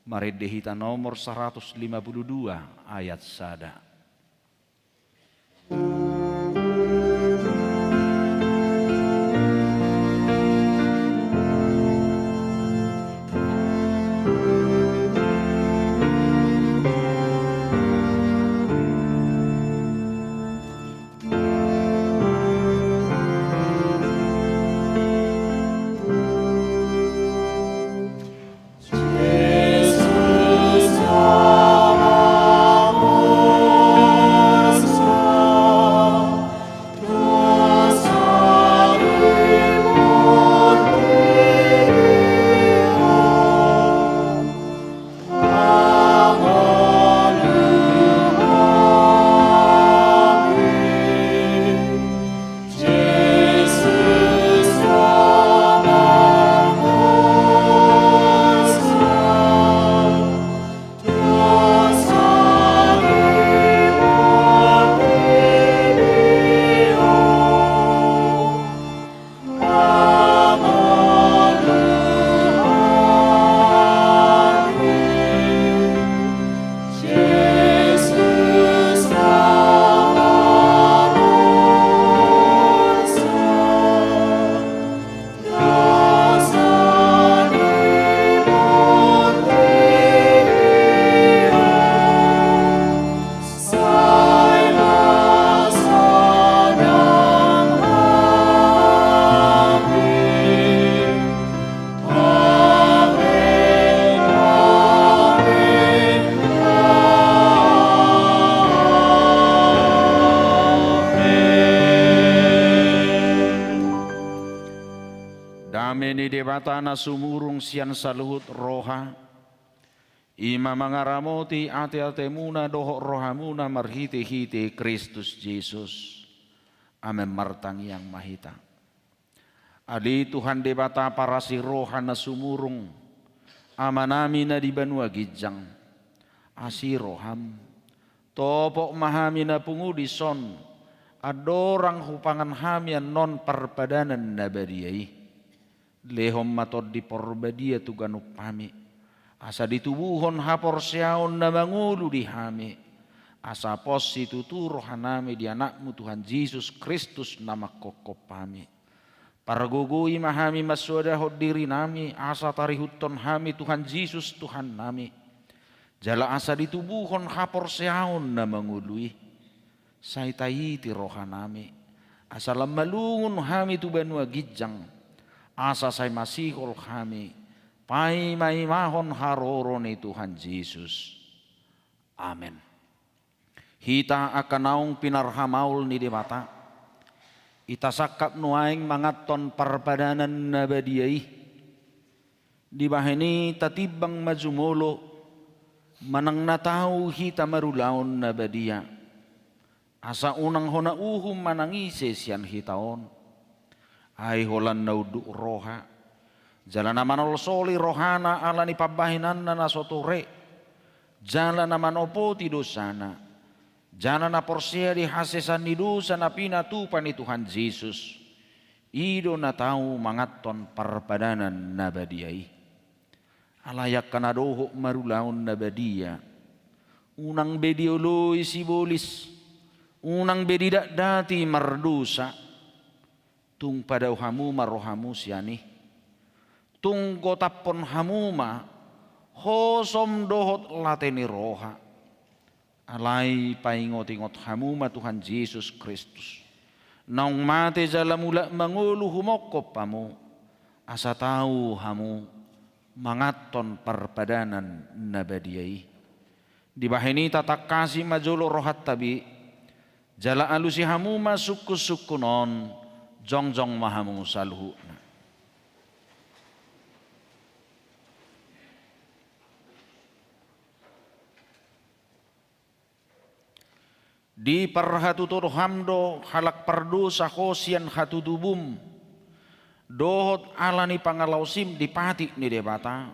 Marende hita nomor saratus lima puluh dua ayat sada. Dame ni Debata na sumurung sian saluhut roha, i ma mangaramoti ateatemuna dohot rohamuna marhitehite Kristus Jesus. Amen. Martangiang ma hita. Ale Tuhan Debata parasi roha na sumurung, Amanami na di banua ginjang, asi roham. Topot ma hami na pungu dison, andorang hupangan hami annon parpadanan na badia i. Lehon ma Tondi Porbadia tu ganup hami, asa ditubuhon haporseaon na mangolu di hami, asa pos situtu rohanami di Anakmu Tuhan Jesus Kristus na manghophop hami. Pargogoi ma hami mansoadahon dirinami, asa tarihuthon hami Tuhan Jesus Tuhannami. Jala asa ditubuhon haporseaon na mangolu i. Sai taiti rohanami, asa lam malungun hami tu banua ginjang, asa sai masihol hami paimaimahon haroro ni Tuhan Jesus. Amen. Hita angka naung pinarhamaol ni Debata, hita sangkap nuaeng manganhon parpadanan na badia i. Dibahen i tatimbang ma jumolo, manang na tau hita marulaon na badia. Asa unang hona uhum manang ise sian hita on. Ai holan na unduk roha, jala na manolsoli rohana ala ni pambahenanna na so ture, jala na manopoti dosana, jala na porsea di hasesaan ni dosa na pinatupa ni Tuhan Jesus, i do na tau manganhon parpadanan na badia i. Alai angka na dohot marulaon na badia, unang be dioloi sibolis, unang be didatdati mardosa. Tung padao hamu ma rohamu sian i. Tung gotaphon hamu ma hosom dohot late ni roha. Alai paingotingot hamu ma Tuhan Jesus Kristus, naung mate jala mulak mangolu humongkop hamu, asa tau hamu manganhon parpadanan na badia i. Dibahen i tatangkasi ma jolo rohanta be, jala alusi hamu ma sungkunsungkun on, jongjong ma hamu saluhutna. Diparhatutu roham do halak pardosa ho sian hatutubum, dohot ala ni pangalaosim di patik ni Debata.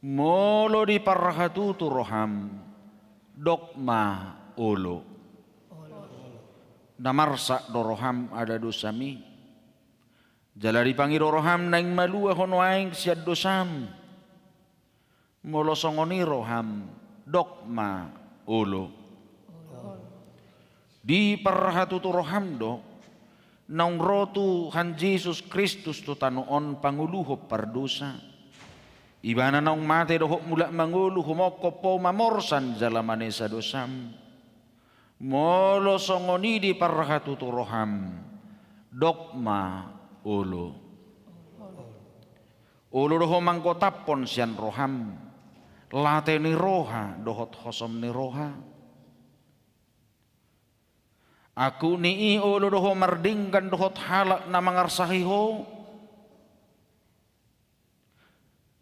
Molo diparhatutu roham, dok ma olo. Na marsak do roham ala dosami. Jala dipangido roham naeng malua ho nuaeng sian dosam. Molo songon i roham, dok ma olo. Diparhatutu roham do, naung ro Tuhan Jesus Kristus tu tano on pangoluhon pardosa. Ibana naung mate dohot mulak mangolu humongkop ho mamorsan jala manesa dosam. Molo songon i diparhatutu roham, dok ma olo. Olo do ho manggotaphon sian roham late ni roha dohot hosom ni roha. Angkup ni i olo do ho mardenggan dohot halak na mangarsahi ho.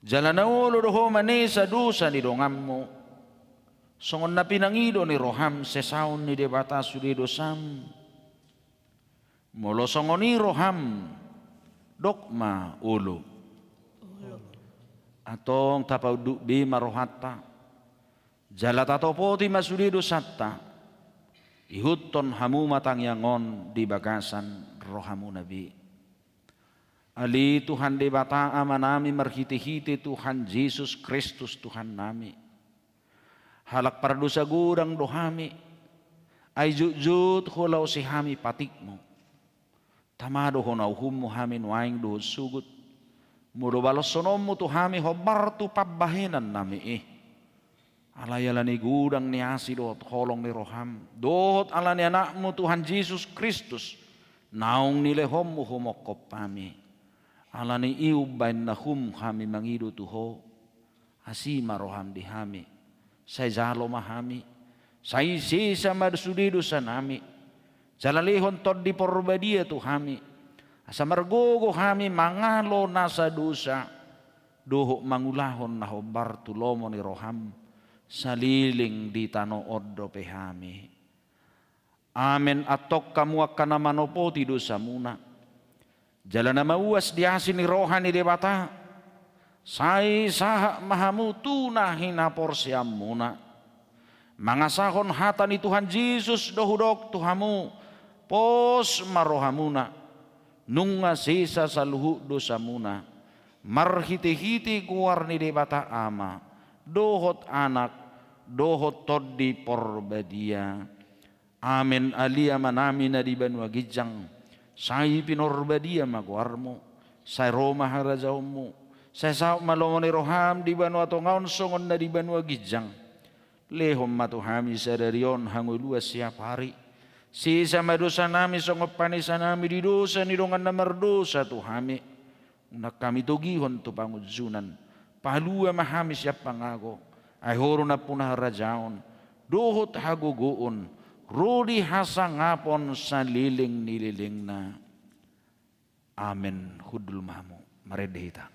Jala na olo do ho manesa dosa ni donganmu, songon na pinangido ni roham sesaon ni Debata sude dosam. Molo songon i roham, dok ma olo. Antong tapaunduk be ma rohanta, jala tatopoti ma sude dosanta. Ihuthon hamu ma tangiang on di bagasan rohamuna be. Ale Tuhan Debata Amanami marhitehite Tuhan Jesus Kristus Tuhannami. Halak pardosa godang do hami, ai jotjot hulaosi hami patikmu. Tama do hona uhummu hami nuaeng dohot sogot. Molo balashononmu tu hami hombar tu pambahenannami i. Alai ala ni godang ni asi dohot holong ni roham, dohot ala ni Anakmu Tuhan Jesus Kristus, naung nilehonmu humongkop hami. Ala ni i umbahen na hum hami mangido tu Ho, asi ma roham di hami. Sai jalo ma hami. Sai sesa ma sude dosanami. Jala lehon Tondi Porbadia tu hami. Asa margogo hami mangalo nasa dosa dohot mangulahon na hombar tu lomo ni roham, saleleng di tano on dope hami. Amen. Antong hamu angka na manopoti dosamuna, jala na mauas di asi ni roha ni Debata, sai sahat ma hamu tu na hinaporseaonmuna. Mangasahon hata ni Tuhan Jesus do hudok tu hamu, pos ma rohamuna, nunga sesa saluhut dosamuna, marhitehite goar ni Debata Ama, dohot Anak, dohot Tondi Porbadia. Amen. Ale Amanami na di banua ginjang, sai pinorbadia ma goarmu, sai ro ma harajaonmu, sai saut ma lomo ni roham di banua tonga on songon na di banua ginjang. Lehon ma tu hami sadari on hangoluan siap ari. Sesa ma dosanami songon panesanami di dosa ni dongan na mardosa tu hami. Unang hami togihon tu pangunjunan. Palua ma hami sian pangago. Ai Ho do nampuna harajaon dohot hagogoon ro di hasangapon saleleng ni lelengna. Amen. Hundul ma hamu. Marende hita.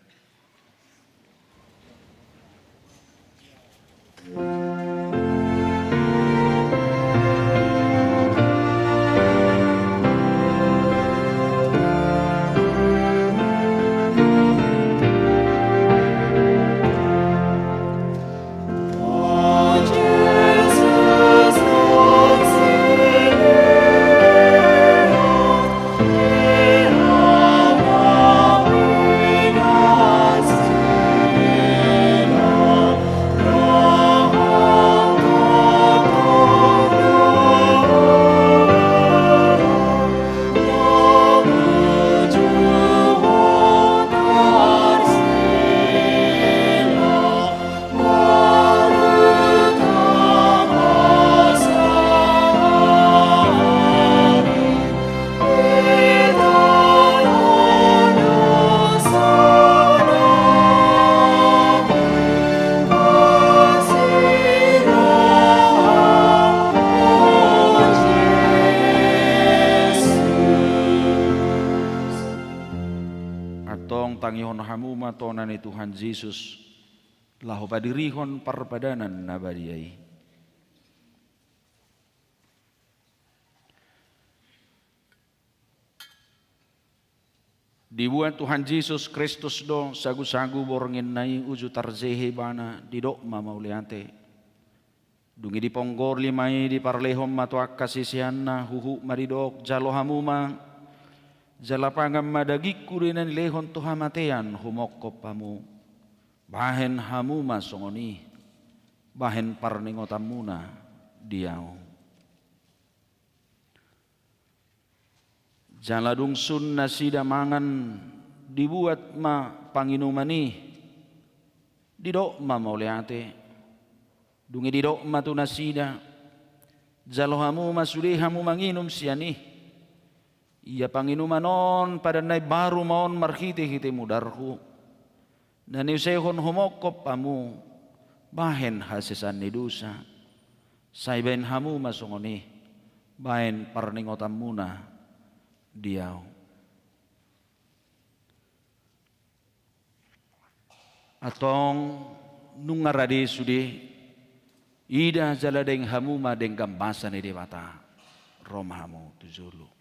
Tangihon hamu ma tona ni Tuhan Jesus, laho padirihon parpadanan na badia i. Dibuat Tuhan Jesus Kristus do sagusagu borngin na i uju tarjehe Ibana, didok ma mauliate. Dung i diponggor lima i, diparlehon ma tu angka siseanna, huhut ma didok, jalo hamu ma, jala pangan ma, dagingku do i na nilehon tu hamatean, humongkop hamu. Bahen hamu ma songon i, bahen parningotanmuna di ahu. Jala dung sun nasida mangan, dibuat ma panginuman i, didok ma mauliate. Dung i didok ma tu nasida, jalo hamu ma sude hamu manginum sian i. Ia panginuman on padan na imbaru ma on marhitehite mudarhu, na niusehon humongkop hamu bahen hasesaan ni dosa. Sai bahen hamu ma songon i, bahen parningotanmuna di ahu. Antong nunga rade sude, ida jala deng hamu ma denggan basa ni Debata. Ro ma hamu tu jolo.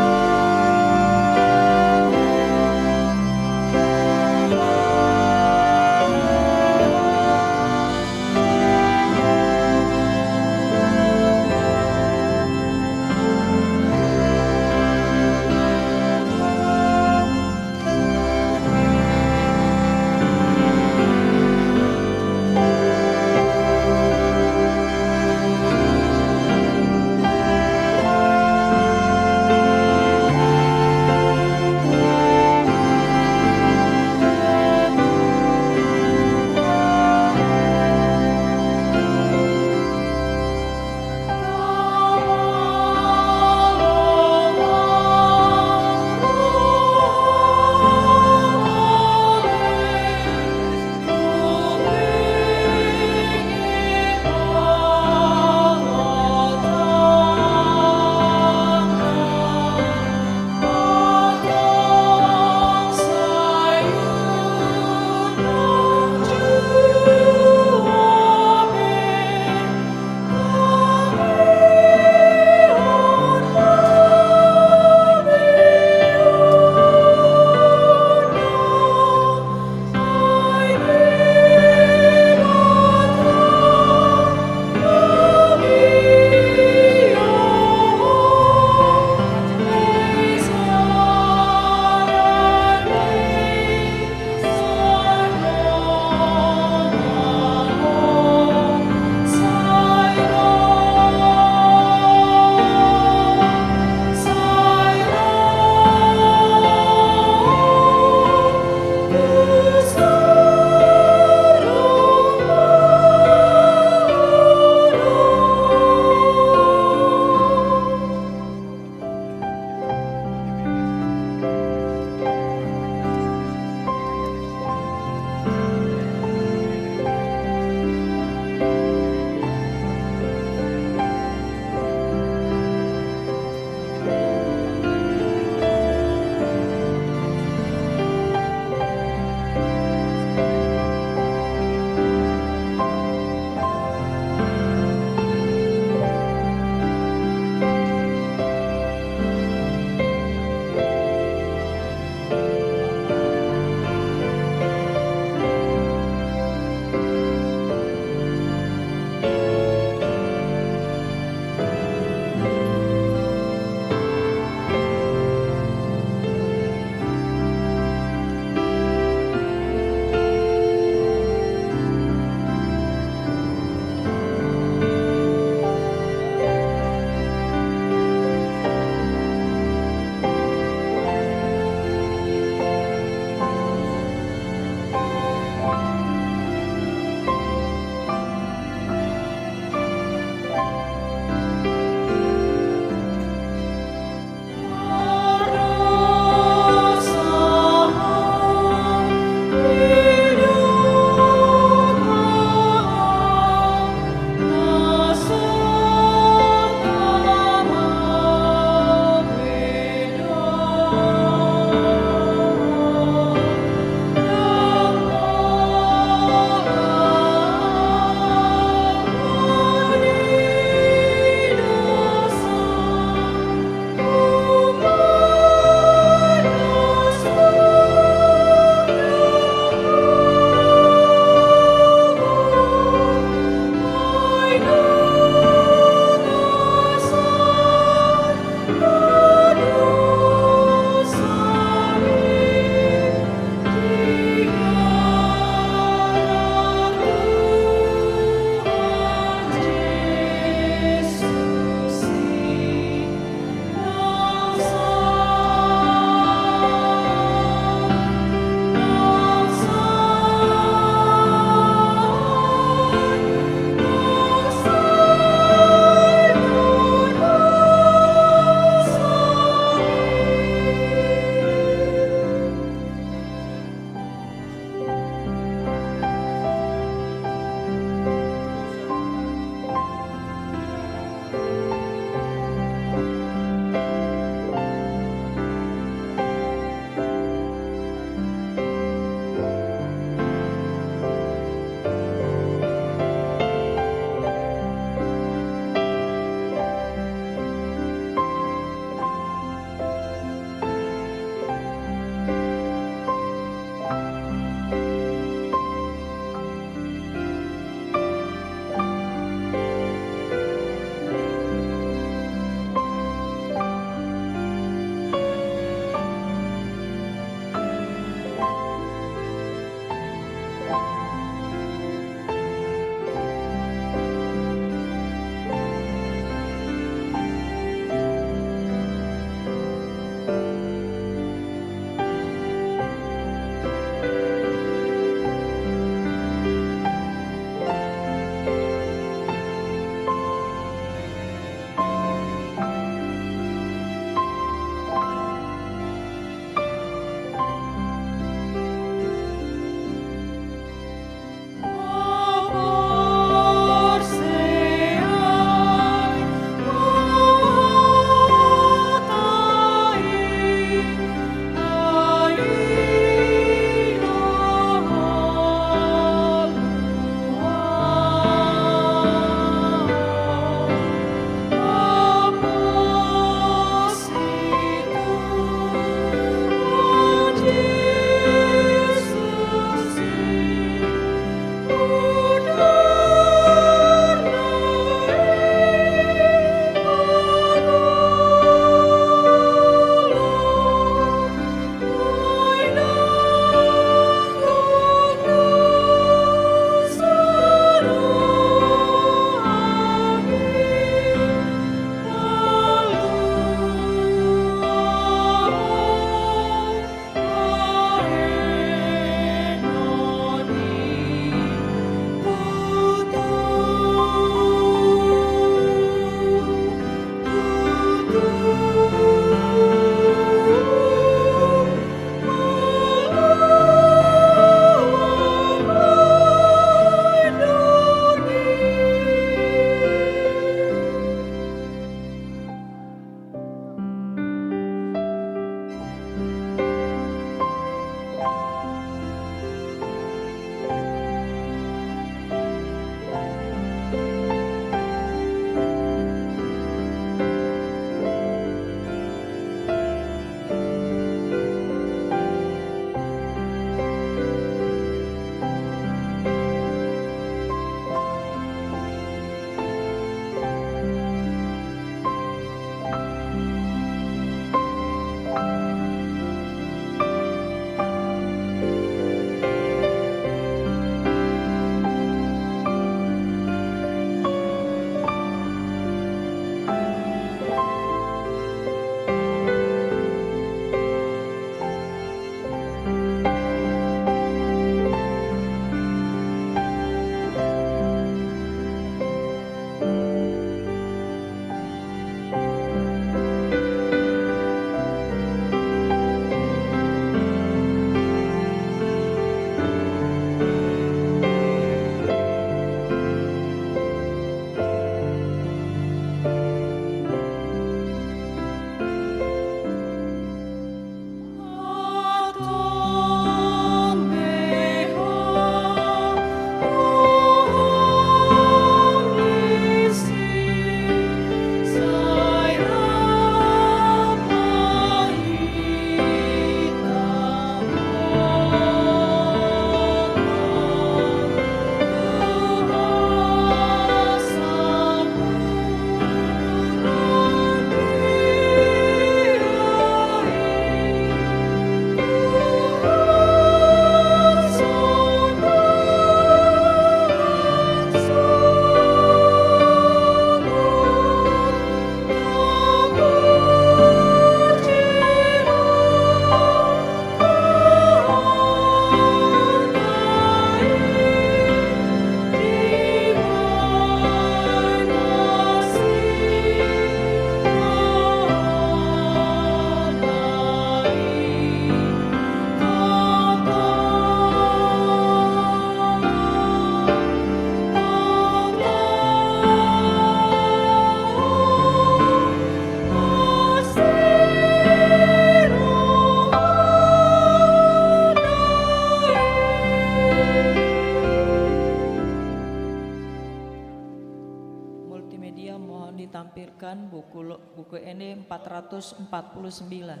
buku ini empat ratus empat puluh sembilan.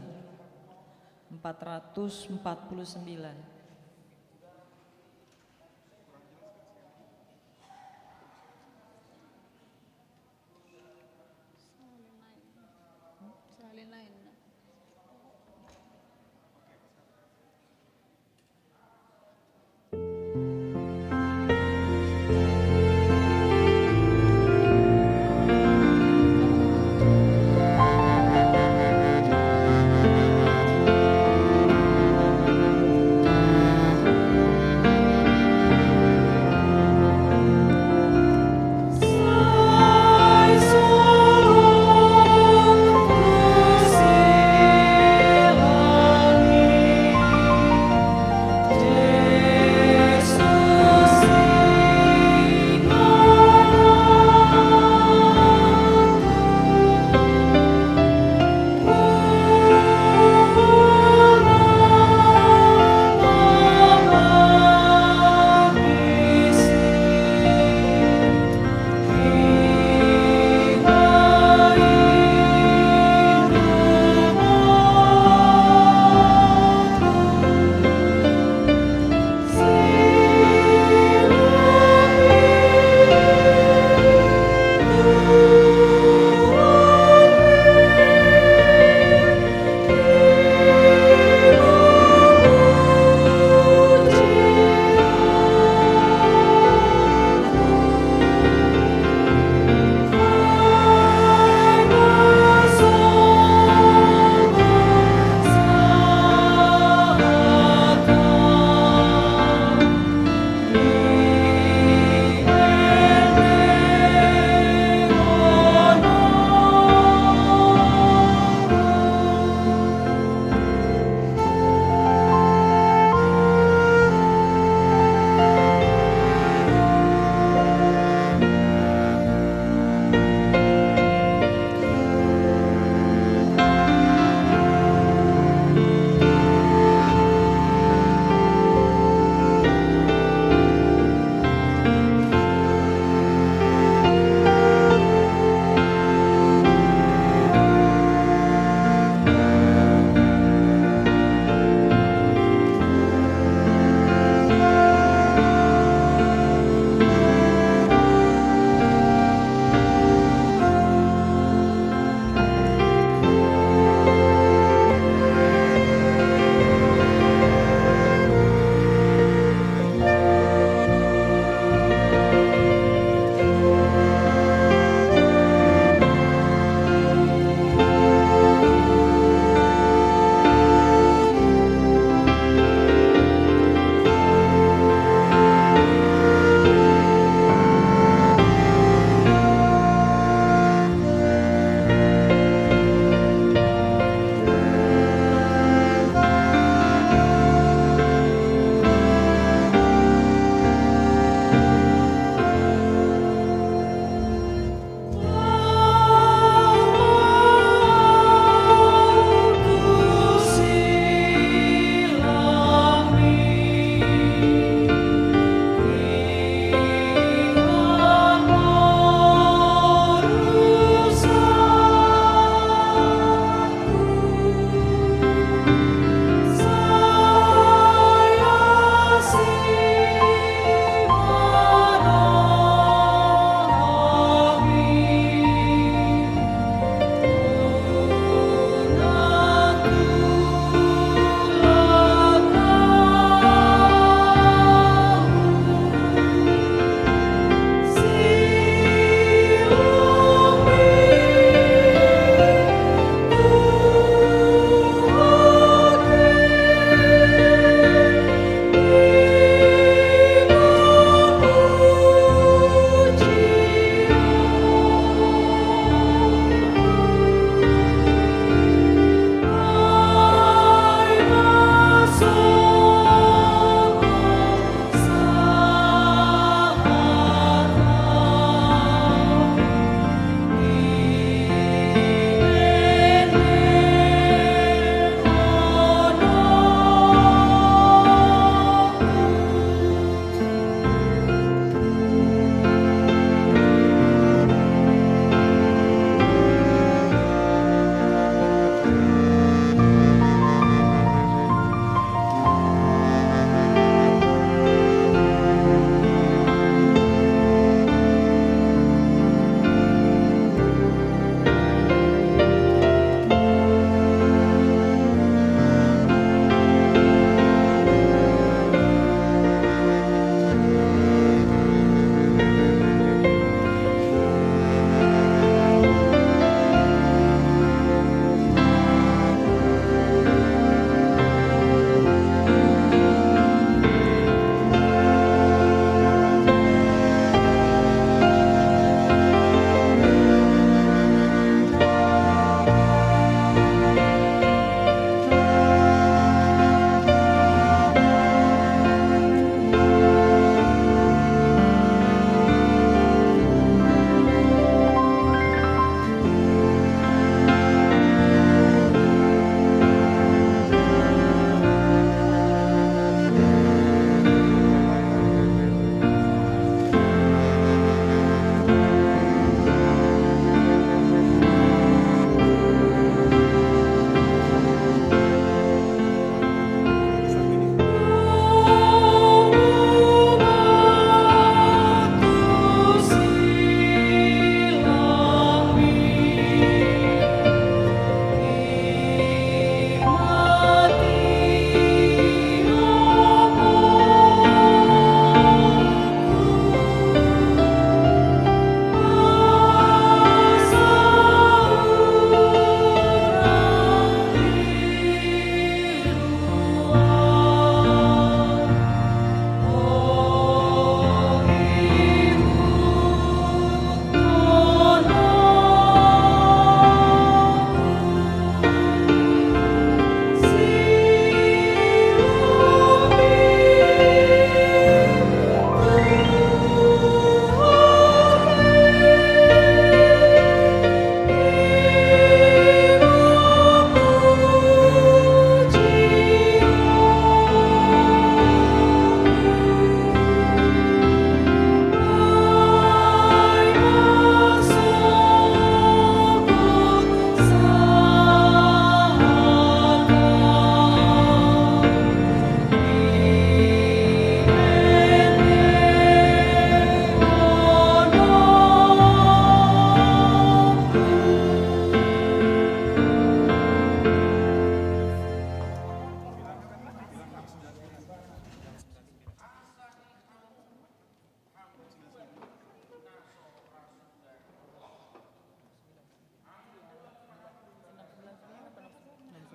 Empat ratus empat puluh sembilan.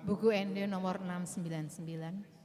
Buku Ende nomor enam sembilan sembilan.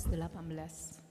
delapan belas.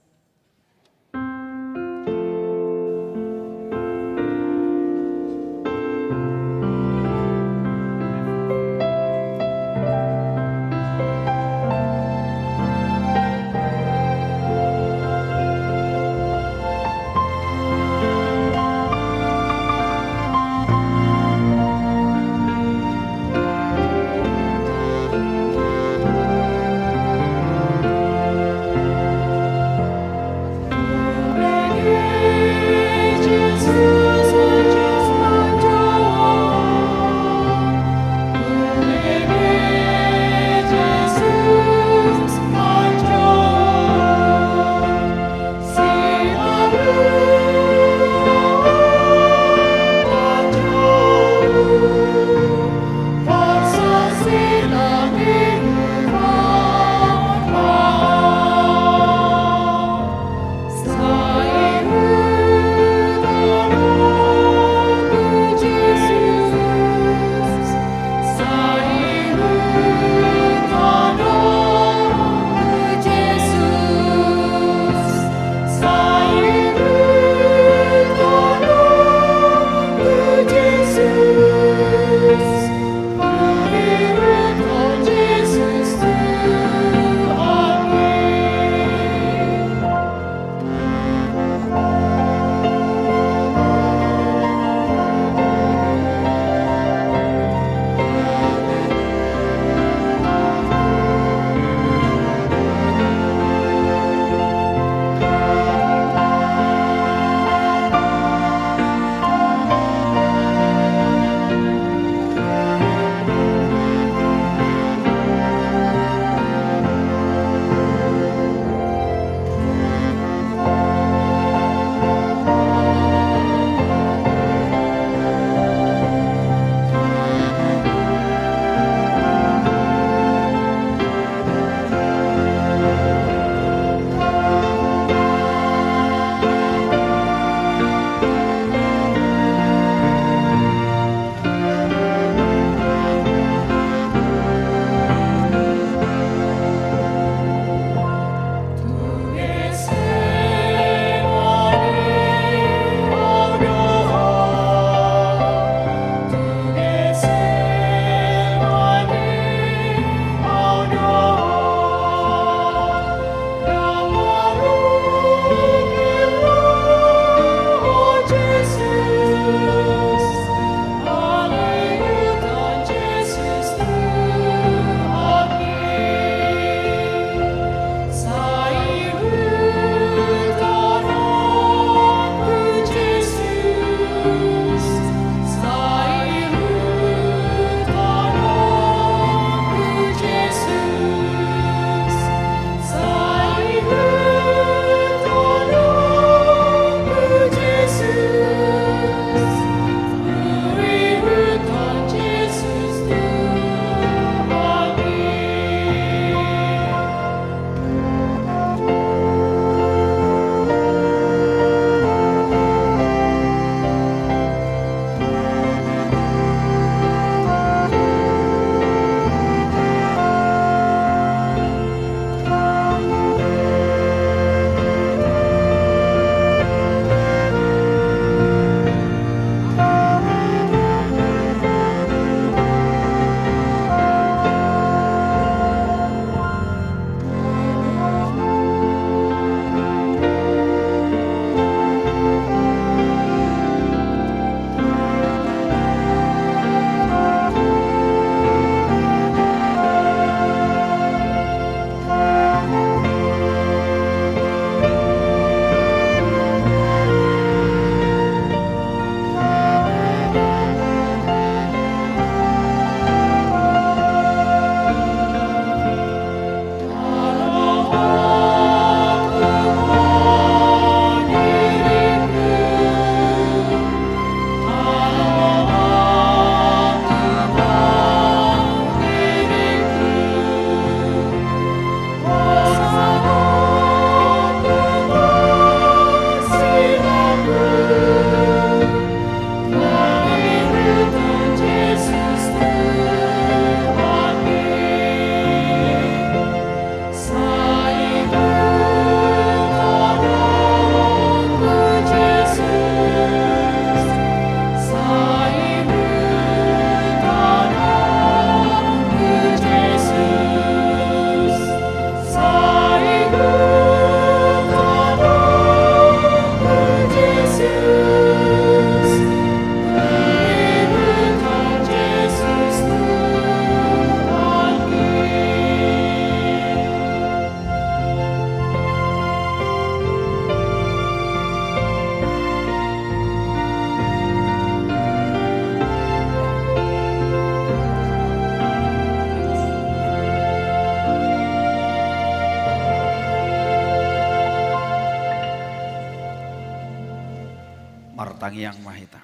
Martangiang ma hita.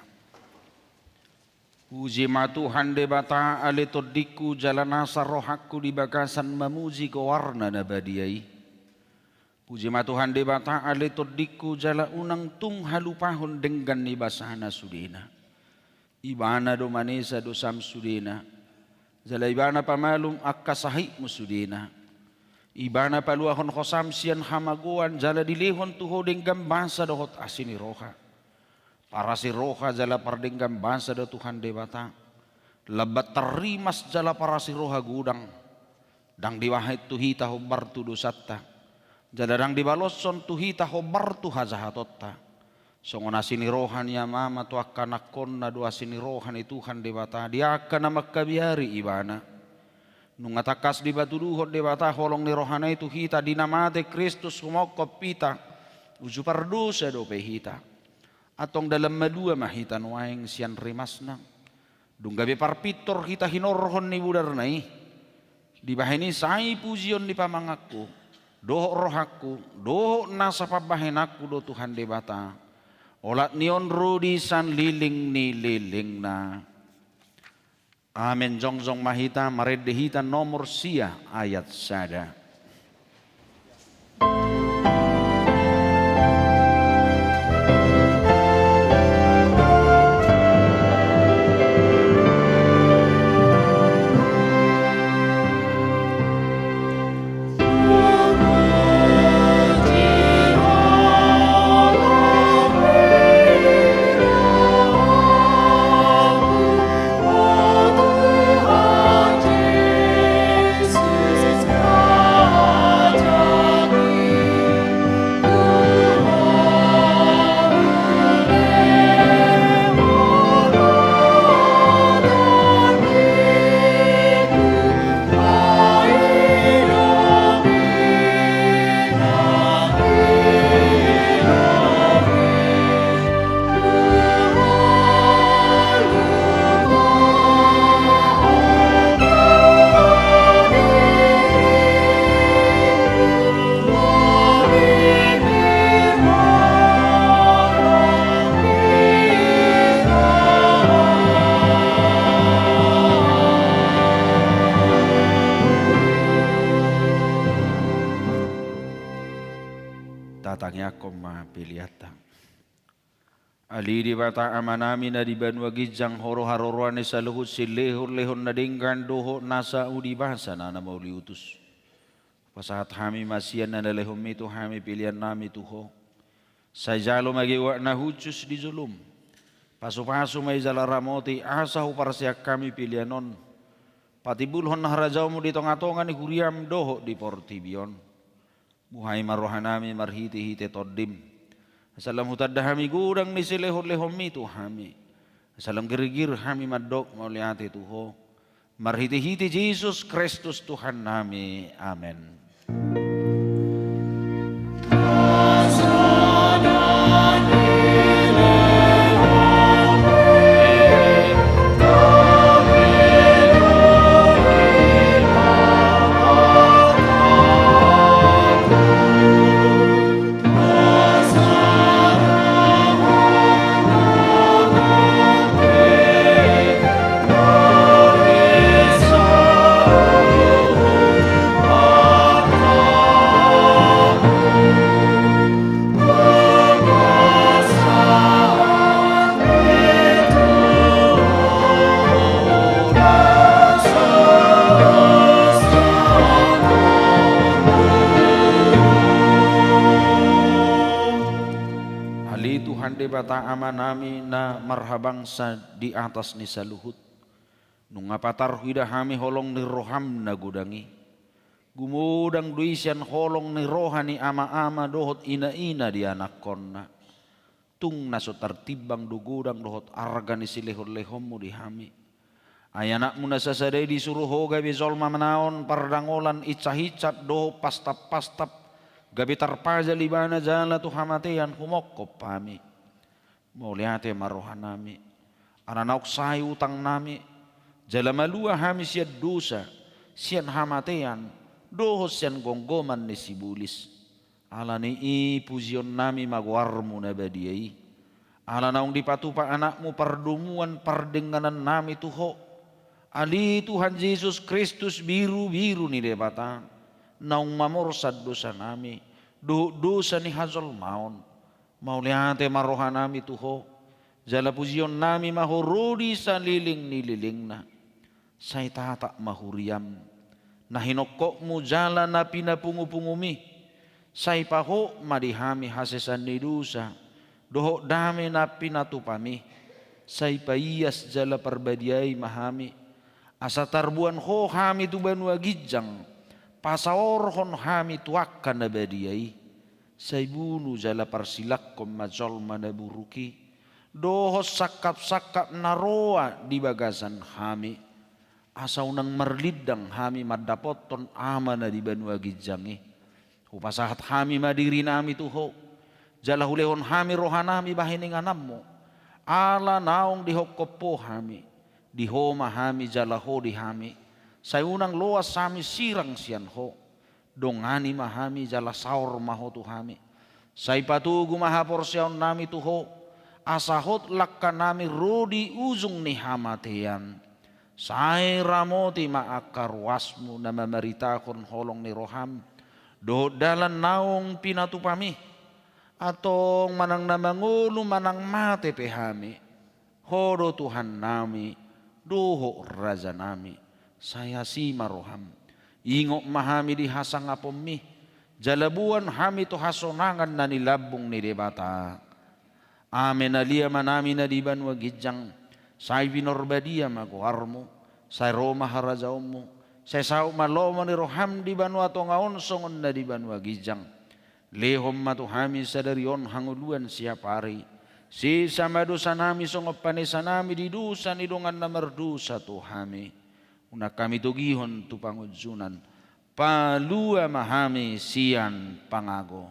Puji ma Tuhan Debata, ale tondingku jala nasa rohangku di bagasan mamuji goarna na badia i. Puji ma Tuhan Debata, ale tondingku jala unang tung halupahon denggan ni basana sudena. Ibana do manesa dosam sudena, jala Ibana pamalum angka sahitmu sudena. Ibana paluahon hosam sian hamagoan jala dilehon tu ho denggan basa dohot asi ni roha. Parasi roha jala pardenggan basa do Tuhan Debata. Lambat tarrimas jala parasi roha godang. Ndang dibahen tu hita hombar tu dosanta, jala ndang dibaloshon tu hita hombar tu hajahatonta. Songon asi ni roha ni amama tu angka anakkonna do asi ni roha ni Tuhan Debata di angka na mangkabiari Ibana. Nunga tangkas dipatuduhon Debata holong ni rohana i tu hita di na mate Kristus humongkop hita, uju pardosa dope hita. Antong dalan malua ma hita nuaeng sian rimasna. Dung gabe parpintor hita hinorhon ni budarna i, dibahen i sai pujion ni pamanganku, dohot rohangku, dohot nasa pambahenanku do Tuhan Debata, olat ni on ro di sanlilingni lilingna. Amen. Jongjong ma hita, marende hita nomor sia ayat sada. Tatangiangkon ma peleanta. Ale Debata Amanami na di banua ginjang, Ho do haroroan ni saluhut silehonlehon na denggan dohot nasa uli basa na mauliutus. Pasahat hami ma sian na nilehonmi tu hami peleannami tu Ho. Sai jalo ma goar na hushus di jolom. Pasupasu ma i jala ramoti asa huparseang hami pelean on patimbulhon harajaonmu di tongatonga ni huriam dohot di portibi on. Buhai ma rohanami marhitehite Tondim, asa lam hutanda hami godang ni silehonlehonmi tu hami, asa lam girgir hami mandok mauliate tu Ho. Marhitehite Jesus Kristus Tuhannami. Amen. Ale Tuhan Debata Amanami na marhabangsa di atas ni saluhut, nunga patar huida hami holong ni roham na godang i. Gumodang do i sian holong ni roha ni amaama dohot inaina di anakkonna. Tung na so tartimbang do godang dohot arga ni silehonlehonmu di hami. Ai anakmu na sasada i disuru Ho gabe jolma manaon pardangolan insahinsat dohot pastappastap, gabe tarpajal ibana jala tu hamatean humongkop hami. Mauliate ma rohanami, ala naung sae utangnami, jala malua hami sian dosa, sian hamatean, dohot sian gomgoman ni sibolis. Ala ni i pujionnami ma goarmu na badia i. Ala naung dipatupa Anakmu pardomuan pardenganan nami tu Ho, ale Tuhan Jesus Kristus, birubiru ni Debata, naung mamorsan dosa nami dohot dosa ni hajolmaon, mauliate ma roha nami tu Ho, jala pujion nami ma Ho ro di saleleng ni lelengna. Sai tatap ma huriaM, na hinongkopMu jala na pinapungupungumi. Sai pahot ma di hami hasesaan ni dosa dohot dame na pinatupami. Sai paias jala parbadiai ma hami, asa tarboan Ho hami tu banua ginjang, pasaorhon hami tu angka na badia i. Sai bunu jala parsilangkon ma jolma na buruk i dohot sangkapsangkap na roa di bagasan hami, asa unang marlindang hami mandapothon Ama na di banua ginjang i. Hupasahat hami ma dirinami tu Ho, jala hulehon hami rohanami bahen ingananMu. Ala naung dihongkop Ho hami, di Ho ma hami jala Ho di hami. Sai unang loas hami sirang sian Ho. Dongani ma hami jala saor ma Ho tu hami. Sai patogu ma haporseaonnami tu Ho, asa hot langkanami ro di ujung ni hamatean. Sai ramoti ma angka ruasMu na mamaritahon holong ni rohaM dohot dalan naung pinatupami. Antong manang na mangolu manang mate pe hami, Ho do Tuhannami dohot Rajanami. Sai asi ma rohaM. Ingot ma hami di hasangaponMi, jala boan hami tu hasonangan na nilambung ni Debata. Ame na liamanami na di banua ginjang, sai pinarbadia ma goarMu. Sai ro ma harajaonMu. Sai saut ma lomo ni rohaM di banua tonga on songon na di banua ginjang. Lehon ma tu hami sadari on hangoluan siapari. Sesa ma dosanami songon panesanami di dosa ni dongan na mardosa tu hami. Unang hami togihon tu pangunjunan. Palua ma hami sian pangago.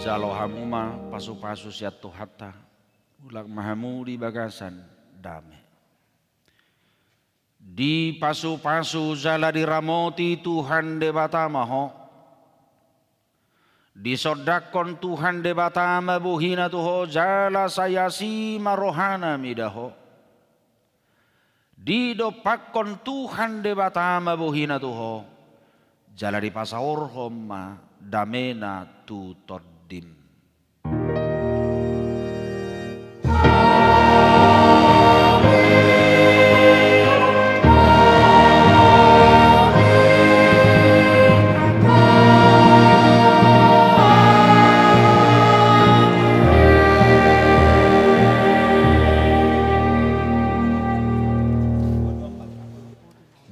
Jalo hamu ma pasupasu sian Tuhanta. Mulak ma hamu di bagasan dame. Dipasupasu jala diramoti Tuhan Debata ma ho. Disondangkon Tuhan Debata ma bohina tu ho jala sai asi ma rohana mida ho. Didompakkon Tuhan Debata ma bohina tu ho jala dipasaorhon ma damena tu tondim.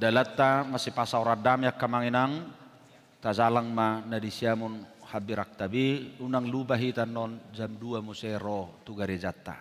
Dalanta masipasaoran dame angka amang inang. Tajalang ma na di siamun hambirangta be, unang lupa hita annon jam dua muse ro tu garejanta.